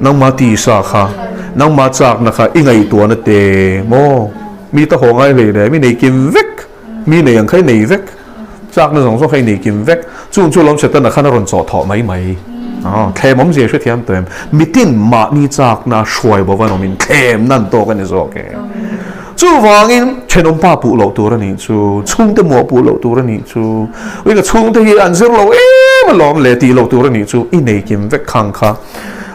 nangmah tisa kha nangmah chakna kha i ngaihtuahna te maw. Mi ta haw ngai hlei nen, mi nei kim vek, mi nei ang kha i nei vek, chakna zawng zawng kha i nei kim vek, chung chu lawm Setana khan a rawn chawh thawh mai mai. Aw, thlem awmzia hrethiam tawh em? Mitin mahni chakna hruai bo van awmin thlem nan tawk a ni zawk e. Chuvangin thenawm pa puh loh tur a nih chu, chhungte muah puh loh tur a nih chu, ui ka chhungte hi an zir lo em alawm le tih loh tur a nih chu, i nei kim vek khang kha.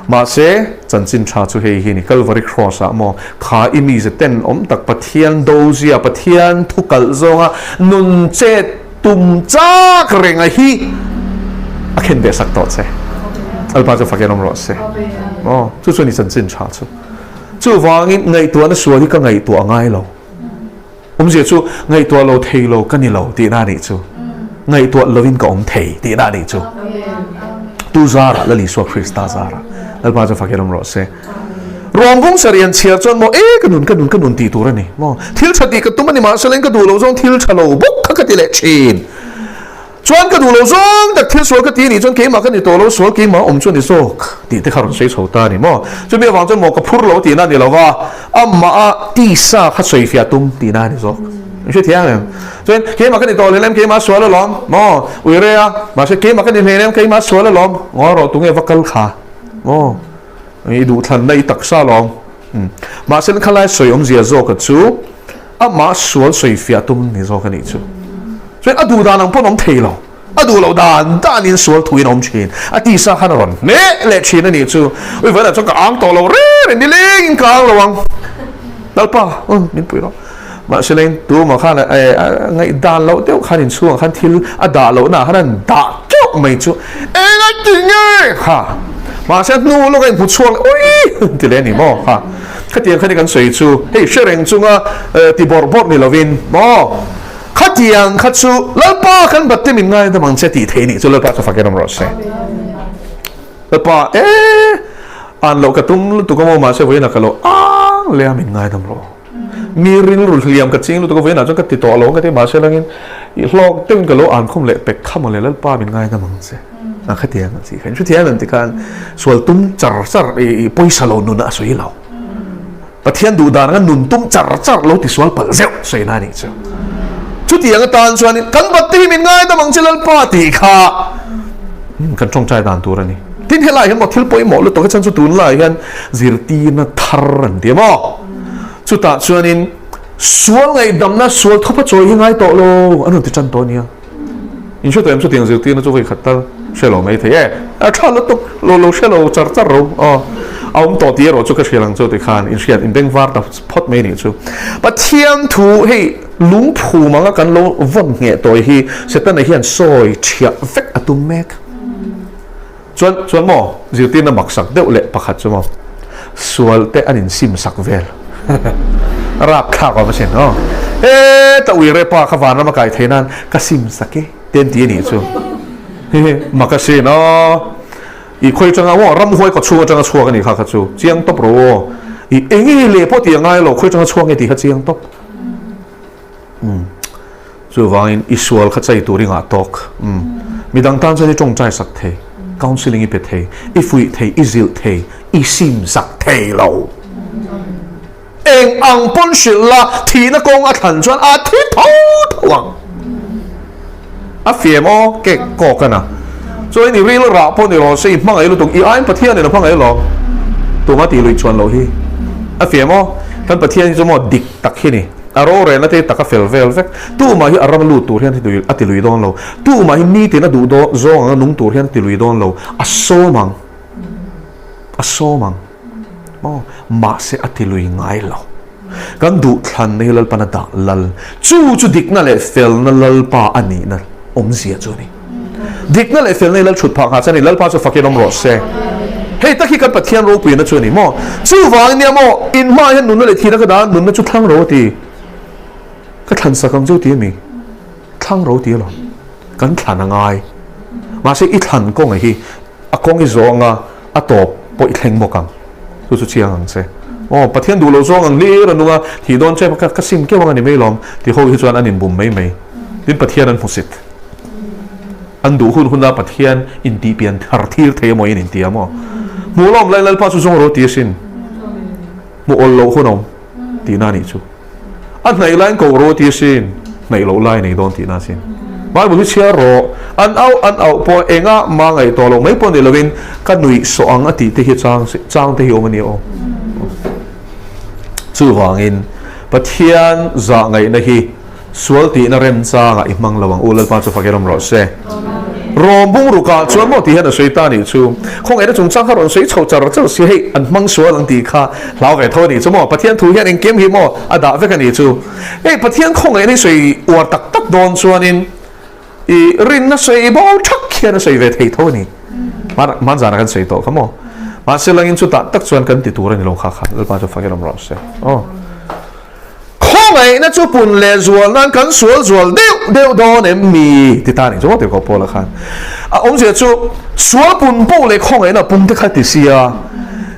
Mahse, chanchin tha chu hei hi ni, Calvary Cross ah maw Kha i mize ten awm tak Pathian dozia, Pathian thu kalh zawnga nun chet tum chak renga hi a khen ve sak tawh che. Lalpa chu fakin awm rawh se. Aw, chu chu ni chanchin tha chu. Chuvangin ngaihtuahna sual hi ka ngaihtuah a ngai lo. Awmzia chu ngaihtuah lo thei lo ka ni lo tihna a nih chu. Ngaihtuah lovin ka awm thei tihna a nih chu. Tu zarah Lal Isua Krista zarah. Lalpa chu fakin awm rawh se. Ruangbung sarih an chhiar chuan maw e ka nun ka nun ka nun tih tur a ni maw. Thil tha tih ka tum a ni mahse leng ka duh loh zawng thil tha lo bawk kha ka ti leh thin. Chuan ka duh lo zawng tak thil sual ka ti a nih chuan keimah ka ni tawh lo, sual keimah awm chu a ni zawk tih te kha rawn sawi chho ta a ni maw? Chumi avang chuan maw ka phur lo tihna a ni lo va, amah a tisa kha sawifiah tum tihna a ni zawk. Min hrethiam em? Chuan keimah ka ni tawh hleinem, keimah sual alawm maw? Ui rei a, mahse keimah ka ni hleinem, keimah sual alawm. Ngawi rawh tunge va kal kha maw? I duhthlanna i taksa alawm. Mahse khalai sawi awmzia zawka chu amah sual sawifiah tum ni zawk a nih chu. Chuan a duh dan ang pawn awm thei lo, a duh loh dan danin sual thuin a awm thin. A tisa khan a rawn hneh leh thin a nih chu. Ui vawiinah chuan ka ang tawh lo reng reng, nilengin ka ang lo ang. Lalpa, min pui rawh. Mahse leng tumah khan ngaihdan loh deuh khan inchhungah khan thil a dah lohnaah khan an dah teuh mai chu eng a ti nge kha. Mahse hnu lawka inhmu chhuak leh ui ti leh a ni maw kha. Khatiang kha ni kan sawi chu hei hre reng chunga ti bawrh bawrh ni lovin maw khatiang kha chu Lalpa kan batte min ngaidam ang che tih theih nih chu Lalpa chu fakin awm rawh se. Lalpa e an loh ka tum lutuk a maw mahse vawiinah ka lo ang leh a min ngaidam rawh. Mi rilru hliam ka ching lutuk a vawiinah chuan ka ti tawh lo ang ka ti mahse langin i hlawk deuhin ka lo an khum leh pek kha mawle Lalpa min ngaidam ang che. A khatiang ang chi kha in hrethiam em ti khan sual tum char char i pawisa lo nun a sawi lo. Pathian duh dan anga nun tum char char lo ti sual palh zeuh sawi na nih chu. Chutiang atan chuan kan bat te hi min ngaidam ang che Lalpa tih kha kan tawngtai dan tur a ni. Tin helai hian maw thil pawimawh lutuk a chan chu tunlai hian zirtirna thar an ti a maw. Chutah chuanin sual ngaihdamna sual thupa chawi hi ngai tawh lo an rawn ti tan tawh a nia. In hre tawh em chutiang zirtirna chu vawi khat tal hre lo mai thei e. A tha lutuk lo lo hre lo char char ro aw. A awm tawh tih erawh chu ka hriat ang chu tikhan in hriat in beng var ta phawt mai nih chu. Pathian thu hei lungphum anga kan lo vawn ngheh tawi hi Setana hian sawi thiah vek a tum mek. Chuan chuan maw zirtirna maksak deuh leh pakhat chu maw sual te an insim sak vel rapthlak awm asin aw heta ui repa kha vanram a kai thei nan ka sim sak e te an ti a nih chu mak asin aw i khawi atanga maw ramhuai kaw chhung atanga chhuak a nih kha kha chu chiang tawp rawh aw i enge leh pawh tih a ngai lo khawi atanga chhuak nge tih kha chiang tawp. Umm chuvangin i sual kha chei tur i ngah tawk. Umm midang tan chuan i tawngtai sak thei, counselling i pe thei, i fuih thei, i zilh thei, i sim sak thei lo. Eng ang pawn hrilh la, thihna kawng a thlan chuan a thi tho tho ang. A fiam aw, kek kawk a na. Chuan i ril rah pawh ni rawh se, i hmangaih lutuk, i aiin Pathianin a hmangaih alawm. Tunga tih luih chuan loh hi. A fiam aw, kan Pathian hi chu maw dik tak hi ni. A rorelna te tak a fel vel vek. Tumah hi a ram lut tur hian a ti lui dawn lo. Tumah hi nitin a duh dawn zawng anga nung tur hian a ti lui dawn lo. A sawm ang. A sawm ang. Maw? Mahse a ti lui ngai lo. Kan duhthlanna hi Lalpan a dah lal. Chu chu dikna leh felna Lalpa a nihna awmzia chu a ni. Dikna leh felna hi Lal thut phah nghah chuan ni Lalpa chu fakin awm rawh se. Hei tak hi kan Pathian ropuina chu a ni maw? Chuvangin nia maw, in hmaah hian nunna leh thihna ka dah a, nunna chu thlang ro a ti. Ka thlan sak ang chu ti a mi? Thlang ro ti alawm. Kan thlan a ngai. Mahse i thlan kawnga hi a kawng i zawng a, a tawp pawh i thleng bawk ang. Chu chu chiang ang che. Aw, Pathian duh loh zawng ang hlir a nung a, thih dawn che ka sim keuh ang a ni mai lawm ti ho hi chuan an inbum mai mai. Tin Pathian an hmusit. An duh hun huna Pathian intih pian thar thir thei emaw in inti a maw? Hmuh lawm lai Lalpa chu zawng ro ti asin. Hmuh awl loh hun awm tihna a nih chu. A hnaih laiin ko ro ti asin, hnaih loh lai nei dawn tihna asin. Bible hi chhiar rawh, an auh an auh pawh engah mah ngaih tawh loh mai pawh ni lovin ka nuih sawh ang a tih te hi chang chang te hi awm a ni aw. Chuvangin Pathian zah ngaihna hi Sual tihna remchangah i hmang lo ang u, Lalpa chu fakin awm rawh se. Rawm bung rukah chuan maw tih hian a sawi ta nih chu. Khawngaihna chungchang kha rawn sawi chho char char si hei an hmang sual ang tih kha hlau ve tho a nih chu maw. Pathian thu hian engkim hi maw a dah vek a nih chu. Hei Pathian khawngaihna hi sawi uar tak tak dawn chuanin i rinna sawi bo thak hian a sawi ve thei tho a ni. Hmanzana kan sawi tawh kha maw. Mahse langin chutah tak chuan kan ti tur a ni lo kha kha Lalpa chu fakin awm rawh se. Aw. Khawngaihna chu pun leh zual nan kan sual zual deuh deuh dawn em mi? Ti ta nih chu tirhkoh Paula khan a awmzia chu sual pun poh leh khawngaihna pum te kha ti sia.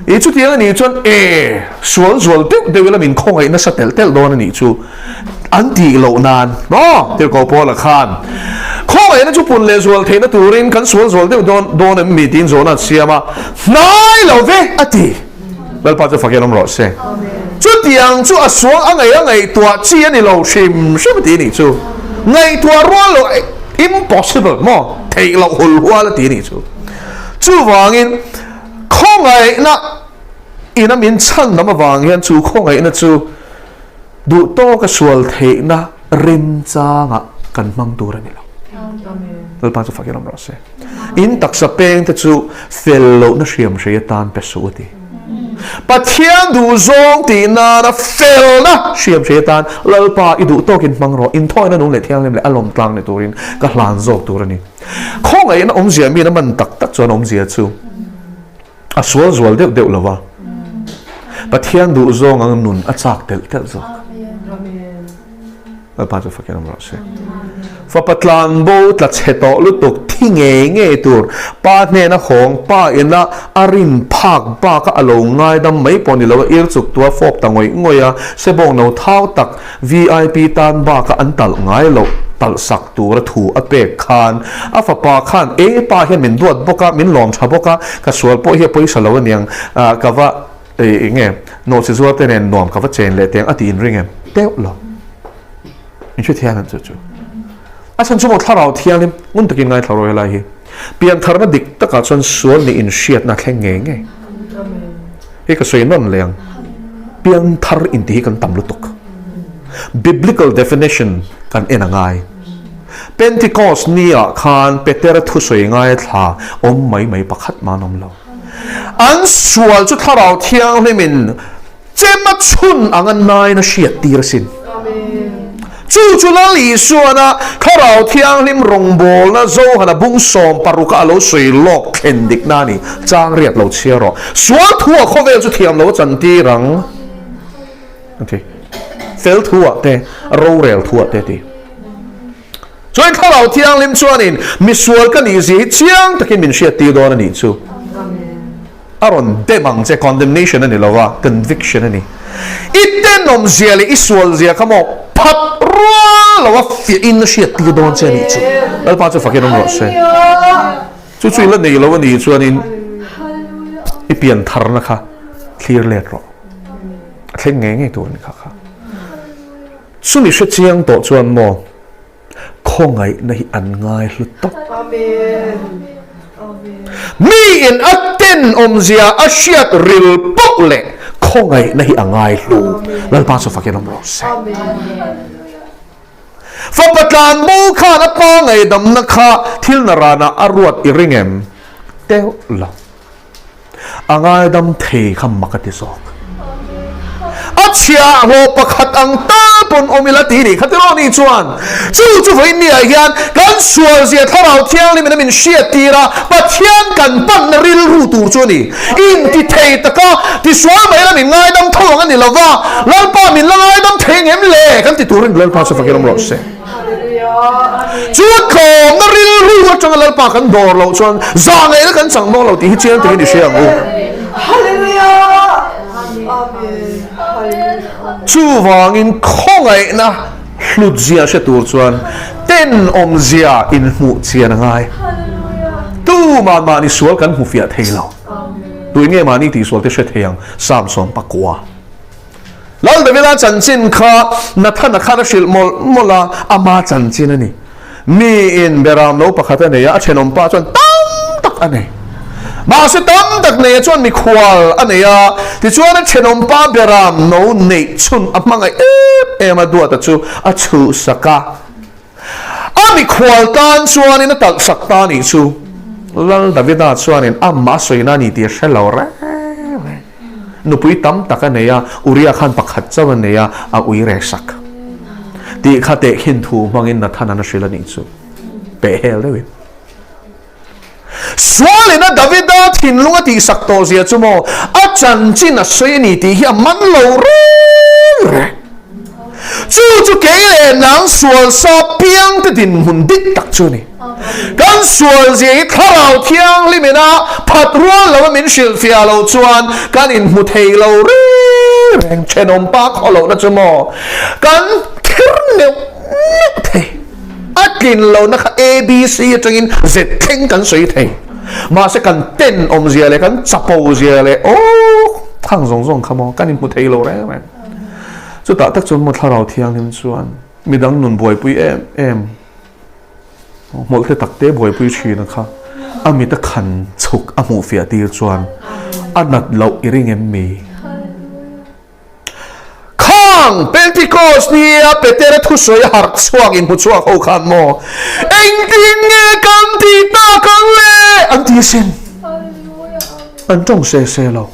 I chutiang a nih chuan e sual zual deuh deuh ila min khawngaih nasa telh telh dawn a nih chu an tih loh nan maw? Tirhkoh Paula khan khawngaihna chu pun leh zual theihna turin kan sual zual deuh dawn dawn em mi tiin zawhna an siam a, hnai lo ve a ti. Lalpa chu fakin awm rawh se. Chutiang chu a sual a ngaih a ngaihtuah chi a ni lo hrim hrim ti nih chu. Ngaihtuah rual lo impossible maw theih loh hul hual a ti nih chu. Chuvangin khawngaihna ina min chhan lam avang hian chu khawngaihna chu duh tawka sual theihna remchangah kan hmang tur a ni lo. Lalpa chu fakin awm rawh se. In taksa peng te chu fel lohna hriam hrei atan pe suh a ti. Pathian duh zawng tih nana felna hriam hrei atan Lalpa i duh tawkin hmang rawh, inthawina nung leh thianghlim leh a lawm tlang ni turin ka hlan zawk tur a ni. Khawngaihna awmzia min a man tak tak chuan awmzia chu a sual zual deuh deuh lo va, Pathian duh zawng ang nun a chak telh telh zawk. Lalpa chu fakin awm rawh se. Fapa tlan bo tla chhe tawh lutuk thi ngei ngei tur pa hnena hawng pa ina a rin phak baka a lo ngaidam mai pawh ni lo a ir chuk tua fawp ta ngawih ngawih a, sebawng no thau tak VIP tan baka an talh ngai loh talh sak tura thu a pek khan a fapa khan e pa hian min duat bawk a, min lawm tha bawk a, ka sual pawh hi a pawisa lo aniang ka va Eng nge nawhchi zuar te nen nuam ka va chen leh teng a ti inring em? Deuh lo. In hre thiang em chu chu? A chhan chu maw thlarau thianghlim ngun takin ngaithla rawh helai hi. Piantharna dik takah chuan sual nih inhriatna thleng ngei ngei. Hei ka sawi nawn leh ang. Pianthar inti hi kan tam lutuk. Biblical definition kan en a ngai. Pentecost ni ah khan Petera thusawi ngaithla awm mai mai pakhat mah an awm lo. An sual chu Thlarau Thianghlimin chem a chhun anga nain a hriat tir asin. Chu chu Lal Isuana Thlarau Thianghlim rawngbawlna Zohana bung 16 a lo sawi lawk thlen dikna a ni. Chang riat lo chhiar rawh. Sual thu a khawvel chu thiam lo a chantir ang a ti. Fel thu ah te, rorel thu ah te a ti. Chuan Thlarau Thianghlim chuanin misual ka nih zia hi chiang takin min hriattir dawn a nih chu. A rawn dem ang che, condemnation a ni lo a, conviction a ni. I tenawm zia leh i sual zia kha maw phat rual lo a fiahin a hriattir dawn che a nih chu. Lalpa chu fakin awm rawh se. Chu chu i la nei lo a nih chuanin. I pian tharna kha thlir let rawh. A thleng ngei ngei tur a ni kha kha. Chumi hre chiang tawh chuan maw khawngaihna hi an ngai hlu tawp. Mi in a ten awmzia a hriat ril poh leh khawngaihna hi a ngai hlu. Lalpa chu fakin awm rawh se. Fapa tlanbo khan a pa ngaihdamna kha thil naranah a ruat i ring em? Teuh lo. A ngaidam thei kha mak a ti zawk. A chhiahhlawh pakhat ang tal pawn awm ila ti nih kha tiraw ni chuan chu chu vawiin ni ah hian kan sualzia thlarau thianghlim in a min hriat tir a, Pathian kan panna rilru tur chu a ni. Inti thei taka tisual mai ila min ngaidam tho ang a ni lova, Lalpa min la ngaidam thei ngem le kan ti turin Lalpa chu fakin awm rawh se. Chu tlawmna rilru atanga Lalpa kan dawr loh chuan zah ngaihna kan chang dawn lo tih hi chiang takin i hria ang u. Chuvangin khawngaihna hlutzia hre tur chuan tenawmzia inhmuh chian a ngai. Tumah mahni sual kan hmu fiah thei lo. Tuin nge mahni tihsual te hre thei ang? Samson pakua. Lal Davida chanchin kha Nathana khan a hrilh mawlh mawlh a, ama chanchin a ni. Miin beram lo pakhat a nei a, a thenawm pa chuan tam tak a nei. Mahse tam tak neia chuan mikhual a nei a, tichuan a thenawm pa beram no neih chhun a hmangaih em em a, duata chu a chhuhsak a. A mikhual tan chuanin a talhsak ta nih chu Lal Davida chuanin amah a sawina a ni tih a hre lo reng reng. Nupui tam tak a nei a, Uria khan pakhat chauh a nei a, a ui reh sak. Tih kha tehkhin thu hmangin Nathan-an a hrilh a nih chu. Pehhel deuhin. Sualina Davida thinlung a tihsak tawh zia chu maw a chanchin a sawi a ni tih hi a man lo reng reng. Chu chu kei leh nang sual sa piangte dinhmun dik tak chu a ni. Kan sual zia hi thlarau thianghlim ina phat rual lo a min hrilhfiah loh chuan kan inhmu thei lo reng reng. Thenawm pa khaw lohna chu maw kan thir neuh neuh thei. A tlin lohna kha ABC atangin Z thleng kan sawi thei. Mahse kan ten awmzia leh kan chapo zia leh aw khang zawng zawng kha maw kan inhmu thei lo reng reng. Chutah tak chuan maw thlarau thianghlim chuan midang nun buaipui em em hmawlhte takte buaipui thin a kha a mit a khan chhuk a hmuh fiah tir chuan a nat loh i ring em mi? Khang Pentecost nia Petera thusawi a harh chhuak in hmu chhuak ho khan maw engtin nge kan tih tak ang le an ti asin. An tawng se se lo.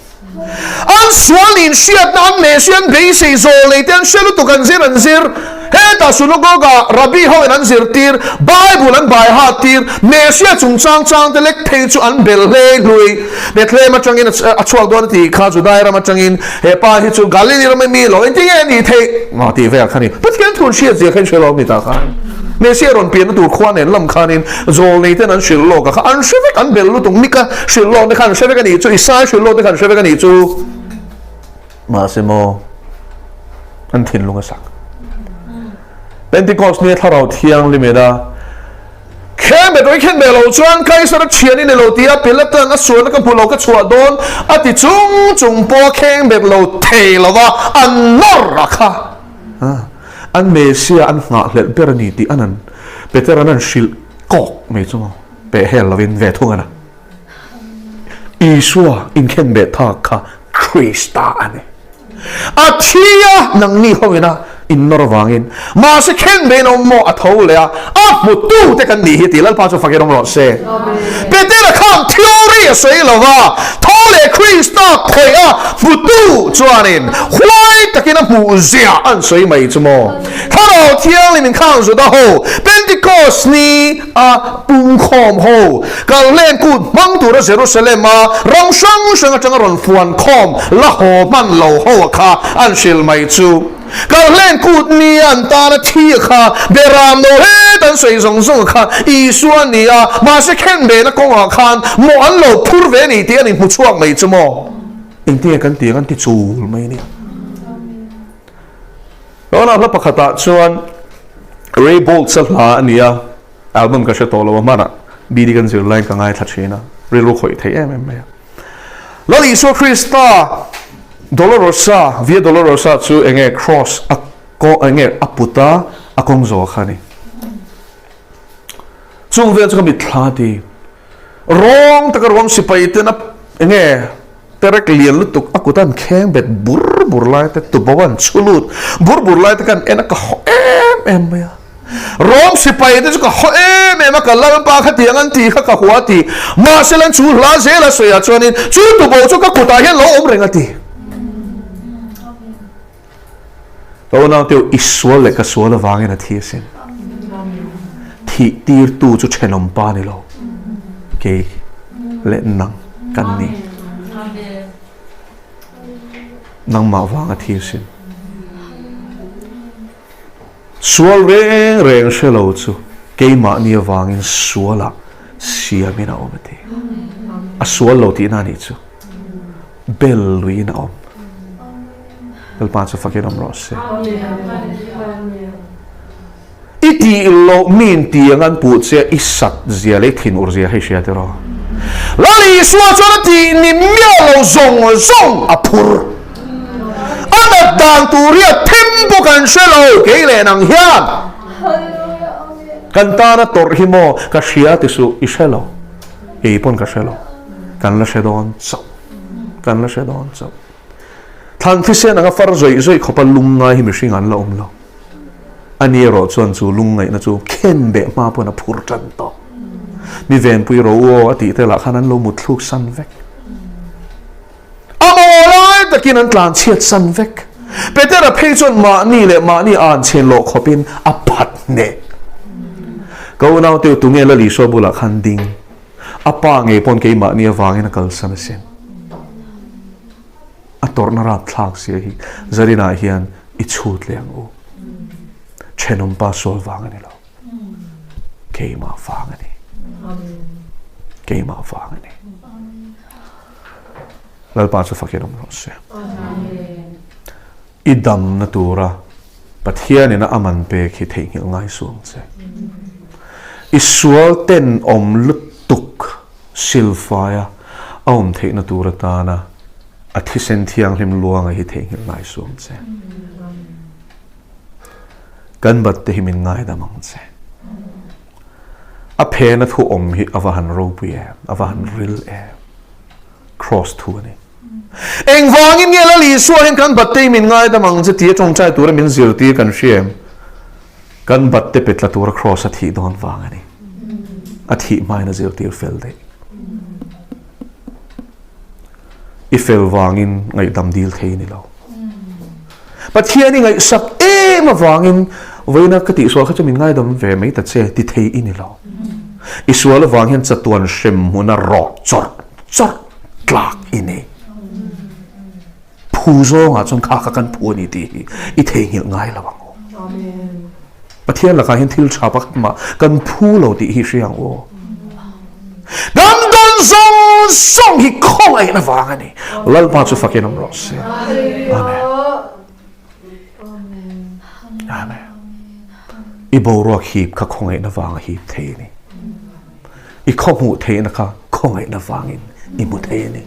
An sual in hriatna an mehsi an beisei zawl nei te an hre lutuk an zir an zir. Hetah synagogue-ah Rabbi ho in an zirtir, Bible an bai hat tir, Messiah chungchang chang te lek phei chu an bel hlei hlui. Bethlehem atangin a chhuak dawn a tih kha Judai ram atangin he pa hi chu Galili rama mi lo engtin nge a nih theih? Mah tih vel kha ni. Pathian thu an hriat zia kha in hre lo mi tah khan. Messiah rawn pianna tur khua nen lam khanin zawlnei ten an hrilh lawk a kha an hre vek an bel lutuk Mika hrilh lawk te kha an hre vek a nih chu Isaiah hrilh lawk te kha an hre vek a nih chu. Mahse maw an thinlung a sak. Pentecost nia thlarau thianghlim ina Khenbet rawih khenbeh lo chuan Kaisar a thian i ni lo tia Pilatan a sualna ka hmu lo ka chhuah dawn a ti chung chung pawh a khengbet lo thei lo va an nawr a kha. An Messiah an nghahhlelh ber a ni tih an an Peter an an hrilh kawk mai chu maw pehhel lovin ve thung a na. Isua inkhenbeh thak kha Krista a ni. A thi a, nangni ho ina innawr avangin. Mahse khenbehin a awm maw? A tho leh a, a hmutute kan nih hi tih Lalpa chu fakin awm rawh se. Petera khan theory a sawi lo va, tho leh Krista khawih a hmutu chuanin huai takin a hmuh ziah an sawi mai chu maw? Thlarau Thianghlim inkhang Juda ho Pentecost ni a pungkhawm ho Kalhlen kut hmang tura Jerusalem a ram hrang hrang atanga rawn fuan khawm la haw hman lo ho a kha an hrilh mai chu. Kalhlen kut ni a an tana thi a kha beram no het an sawi zawng zawng a kha Isua a ni a, mahse khenbehna kawngah khan mawh an lo phur ve a ni tih an inhmu chhuak mai chu maw? Engtinge kan tih ang an ti chul mai a ni. Tunah hla pakhatah chuan Ray Boltz-a hla a ni a. Album ka hre tawh lo a, hmanah BD kan zir laiin ka ngaithla thin a, rilru khawih thei em em mai a. Lal Isua Krista Dolorosa, Via Dolorosa chu enge cross a enge a put a, a kawng zawh kha a ni. Chung vel chu ka mitthla ti. Rawng taka ruang sipai ten a enge terek lian lutuk a kut an kheng bet bur bur lai te tubo an chhu lut bur bur lai te khan en a ka haw em em mai a. Rawng sipai te chu ka haw em em a ka lalpa kha tiang an tih kha ka hua ti. Mahse lan chu hla zel a sawi ah chuanin chu tubo chu ka kutah hian lo awm reng a ti. Ka unau teu i sual leh ka sual avangin a thi asin. Thih tirtu chu thenawm pa ni lo, kei leh nang kan ni. Nangmah vang a thi asin. Sual reng reng hre lo chu keimahni avangin sualah siamin a awm a ti. A sual lo tihna a nih chu. Bel luiin a awm. Lalpa chu fakin awm rawh se. I tih loh min ti ang an puh che i sat zia leh i thin ur zia hei hria tiraw. Lal Isua chuan a tih ni miah lo zawng zawng a phur. A nat dan tur hi a them bawk an hre lo kei leh nang hian. Kan tana tawrh hi maw ka hria ti suh i hre lo. Kei pawn ka hre lo. Kan la hre dawn chauh. Kan la hre dawn chauh. Thlan thisen anga far zawih zawih khawpa lungngai hi mihring an la awm lo. Ani erawh chuan chu lungngaihna chu khen beh hma pawn a phur tan tawh. Mi venpui ro u aw a tih te lah khan an lo mutthluk san vek. A maw lai takin an tlan chhiat san vek. Petera phei chuan mahni leh mahni an chhen loh khawpin a phat hneh. Ka unau teu tunge Lal Isua bulah khan ding. A pa ngei pawn keimahni avangin a kalsan asin. A tawrhna rapthlak zia hi Zarinah hian i chhut leh ang u. Thenawmpa sual vang a ni lo. Keimah vang a ni. Keimah vang a ni. Lalpa chu fakin awm rawh se. I damna tura Pathianin a aman pek hi theihnghilh ngai suh ang che. I sual ten awm lutuk silfaia a awm theihna tur atana a thisen thianghlim luanga hi theihnghilh ngai suh ang che. Kan bat te hi min ngaidam ang che. A phena thu awm hi a va han ropui em, a va han ril em. Cross thu a ni. Engvangin nge Lal Isua hian kan batte hi min ngaidam ang che tia tawngtai tura min zirtir kan hria em? Kan batte pe tla tura cross a thih dawn vang a ni. A thih hmain a zirtir fel daih. I fel vangin ngaihdam dil thei ni lo. Pathian i ngaihsak em avangin vawiina ka tihsual kha chu min ngaidam ve mai ta che ti thei i ni lo. I sual avang hian chatuan hrem hmuna rawh chawrh chawrh tlak i ni. Phu zawngah chuan kha kha kan phu a ni tih hi i theihnghilh ngai lo ang u. Pathian lakah hian thil tha pakhat mah kan phu lo tih hi hria ang u. Kan dawn zawng zawng hi khawngaihna vang a ni. Lalpa chu fakin awm rawh se. Amen. Amen. I boruak hip kha khawngaihna vanga hip thei a ni. I khaw hmuh theihna kha khawngaihna vangin i hmu thei a ni.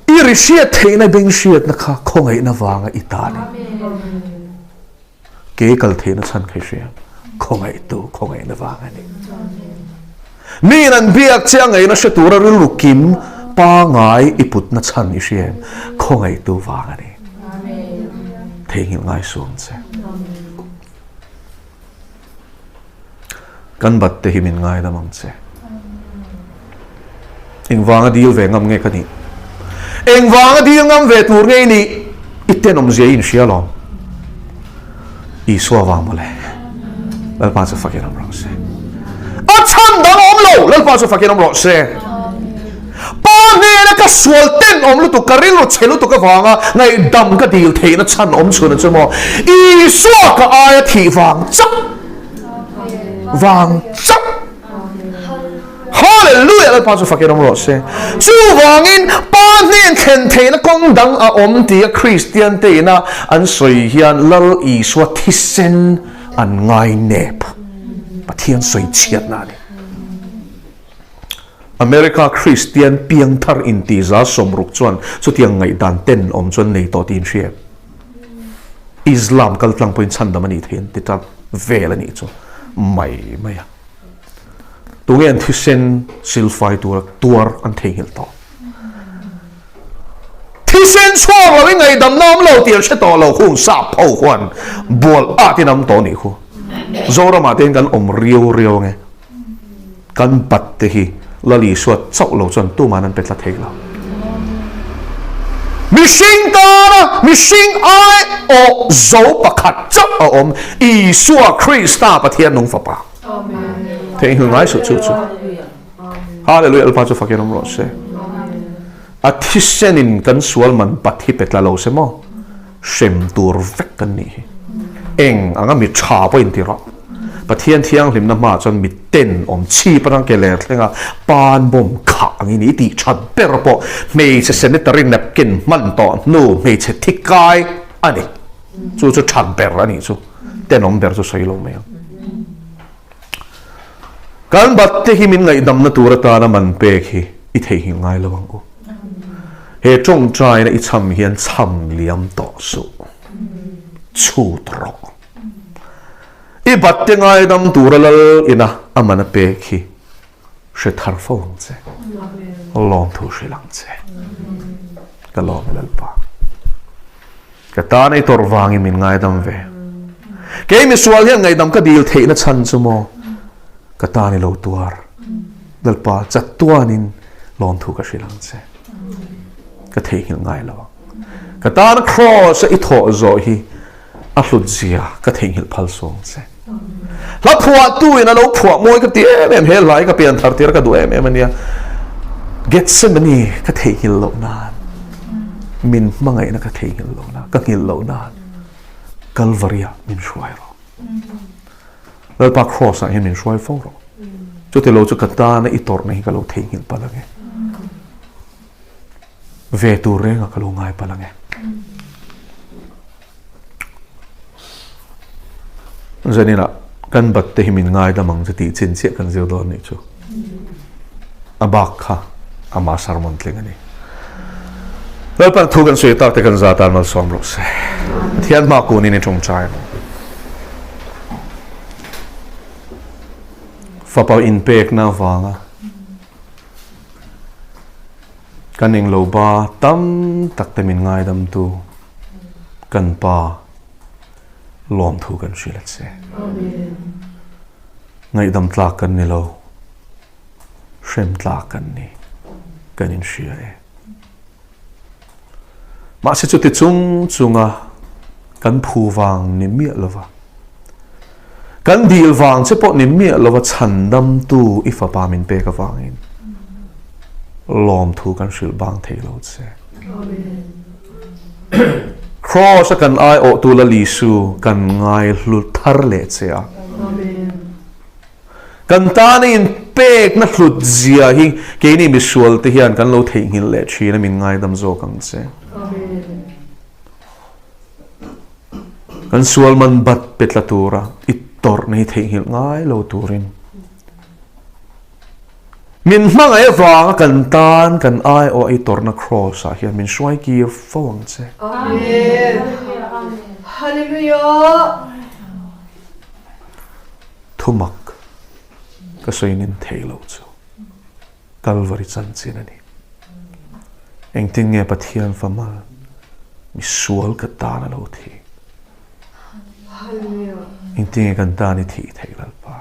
I ri hriat theihna beng hriatna kha khawngaihna vanga i ta a ni. Ke kal theihna chhan kha i hria. Khawngaihtu khawngaihna vang a ni. Miin an biak che a ngaihna hre tura rilru kim pangai i putna chhan i hria em? Khawngaihtu vang a ni. Theihnghilh ngai suh ang che. Kan bat te hi min ngaidam ang che. Engvanga dil ve ngam nge ka nih? Engvanga dil ngam ve tur nge i nih? I tenawm zia i inhria lawm. Isua vang mawle. Lalpa chu fakin awm rawh se. A chhan dang awm lo. Lalpa chu fakin awm rawh se. Pa hnena ka sual ten awm lutuk, ka rilru chhe lutuk avanga ngaihdam ka dil theihna chhan awm chhun a chu maw? Isua ka aia thih vang chauh. Vang chauh. Hallelujah! Lalpa chu fakin awm rawh se. Chuvangin Pa hnen thlen theihna kawng dang a awm tia Kristian te ina an sawi hian Lal Isua thisen an ngai nep. Pathian sawi chhiatna a ni. America Kristian piangthar inti 60% chuan chutiang ngaihdan ten awm chuan nei tawh tih in hria em? Islam kaltlang pawhin chhandam a nih theih an ti ta vel a nih chu mai mai a. Tunge an thisen silfai tura tuar an theihnghilh tawh? Thisen chhuak lo i ngaihdamna awm lo tih an hre tawh lo khung sap ho khuan bual at in am tawh nih khu. Zoramah te hian kan awm riau riau ange. Kan bat te hi Lal Isua chauh lo chuan tuman an pe tla thei lo. Mihring tana mihring ai awh zo pakhat chauh a awm, Isua Krista Pathian nung fapa. Theihnghilh ngai suh chu chu. Hallelujah Alpha chu fakin awm rawh se. A thisenin kan sual man pat hi pe tla lo se maw? Hrem tur vek kan nih hi. Eng anga mi tha pawh inti rawh. Pathian thianghlimna hmaah chuan mi ten awm chhip atang ke ler thlenga pan bawm khah angin i tih that ber pawh hmeichhe sanitary napkin hman tawh hnu hmeichhe thi kai a ni. Chu chu that ber a nih chu. Tenawm ber chu sawi lo mai ang. Kan bat te hi min ngaihdamna tur atana man pek hi i theihnghilh ngai lo ang u. He tawngtaina i chham hian chham liam tawh suh. Chhut rawh. I bat te ngaidam tura lal ina a man a pek hi hre thar fo ang che. Lawmthu hrilh ang che. Ka lawm e Lalpa. Ka tan ei tawrh vangin min ngaidam ve. Kei misual hian ngaihdam ka dil theihna chhan chu maw? Ka tan i lo tuar. Lalpa, chatuanin lawmthu ka hrilh ang che. Ka theihnghilh ngai lo ang. Ka tan kraws a i thawh zawh hi a hlut zia ka theihnghilh phal suh ang che. Hla phuahtu in a lo phuah mawi ka ti em em, he hla hi ka pian thar tir ka duh em em a nia. Gethsemane ka theihnghilh loh nan, min hmangaihna ka theihnghilh loh nan, ka nghilh loh nan Kalvari ah min hruai rawh. Lalpa Kraws ah hian min hruai fo rawh. Chutilo chu ka tana i tawrhna hi ka lo theihnghilh palh ange. Ve tur rengah ka lo ngai palh ange. Zaninah kan bat te hi min ngaidam ang chu tih chin chiah kan zir dawn nih chu. A bak kha ama sermon tling a ni. Lalpan thu kan sawi tak te kan za tan malsawm rawh se. Pathian hma kunin i tawngtai ang. Fapa inpekna avanga kan englo ba tam tak te min ngaidamtu Kan Pa lawmthu kan hrilh a che. Ngaihdam tlak kan ni lo, hrem tlak kan ni, kan inhria e. Mahse chuti chung chunga kan phu vang ni miah lova, kan dil vang che pawh ni miah lova chhandamtu i fapa min pek avangin lawmthu kan hrilh bang thei lo che. Kraws a kan aiawhtu Lal Isu kan ngaihlu thar leh che a. Kan tana inpekna hlut zia hi keini misual te hian kan lo theihnghilh leh thin a min ngaidam zawk ang che. Kan sual man bat pe tla tura i tawrhna hi theihnghilh ngai lo turin Min hmangaih avanga kan tan kan aiawh ei tawrhna Kraws ah hian min hruai kir fo ang che. Amen. Hallelujah. Thumak ka sawi nin thei lo chu Kalvari chanchin a ni. Engtin nge Pathian famal misual ka tan a lo thi. Engtinge kan tan i thih theih Lalpa?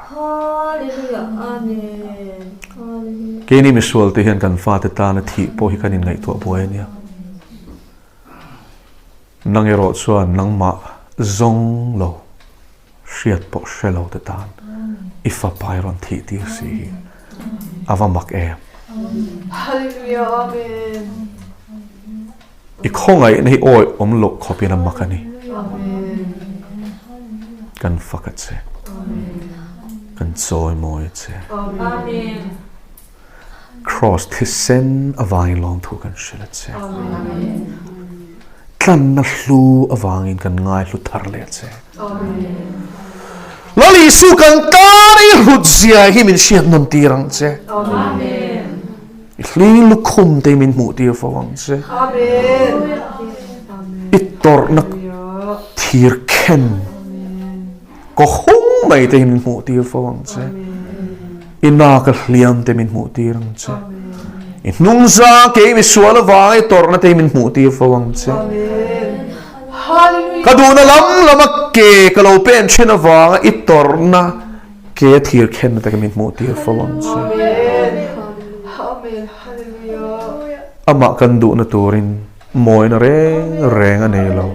Keini misual te hian kan fate tana thih pawh hi kan inngaihtuah buai a nia. Nang erawh chuan nangmah zawng lo, hriat pawh hre lo te tan i fapa i rawn thih tir si hi a va mak em. I khawngaihna hi awi awm loh khawpin a mak a ni. Kan fak a che. Kan chawimawi a che. Kraws thisen avangin lawmthu kan hrilh a che. Tlanna hlu avangin kan ngaihlu thar leh a che. Lal Isu kan tan i hlut zia hi min hriat nawn tir ang che. hling lukhum te min hmuh tir fo ang che. I tawrhna thir khen kaw hung mai te hi min hmuh tir fo ang che. I naka hliam te min hmuh tir ang che. I hnungza kei misual avanga i tawrhna te hi min hmuh tir fo ang che. Ka duhna lam lama ke ka lo pen thin avanga i tawrhna ke thir khenna te ka min hmuh tir fo ang che. Amah kan duhna turin mawina reng reng a nei lo.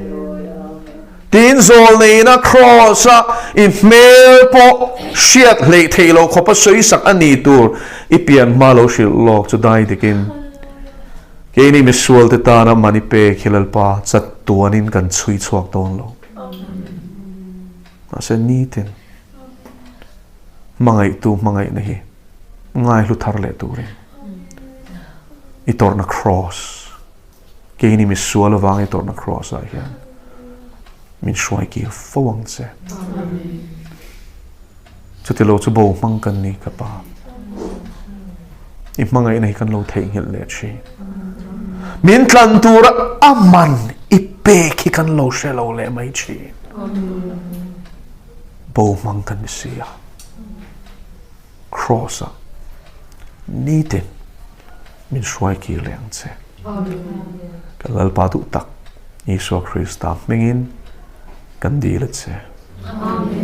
Tin zawlneina Kraws-a i hmel pawh hriat hleih theih loh khawpa sawisak a ni tur i pian hma lo hrilh lawk chu dai dikin keini misualte tana man i pek hi Lalpa chatuanin kan chhui chhuak dawn lo. Mahse nitin hmangaihtu hmangaihna hi ngaihlu thar leh turin i tawrhna Kraws Keini misual avang i tawrhna Kraws ah hian min hruai kir fo ang che. Chuti lo chu bo hmang kan ni ka pa. I hmangaihna hi kan lo theihnghilh leh thin. Min tlan tura a man i pek hi kan lo hre lo leh mai thin. Bo hmang kan ni si a. Kraws ah nitin min hruai kir leh ang che. Kan Lalpa duh tak Isua Krista hmingin kan dil a che. Amen.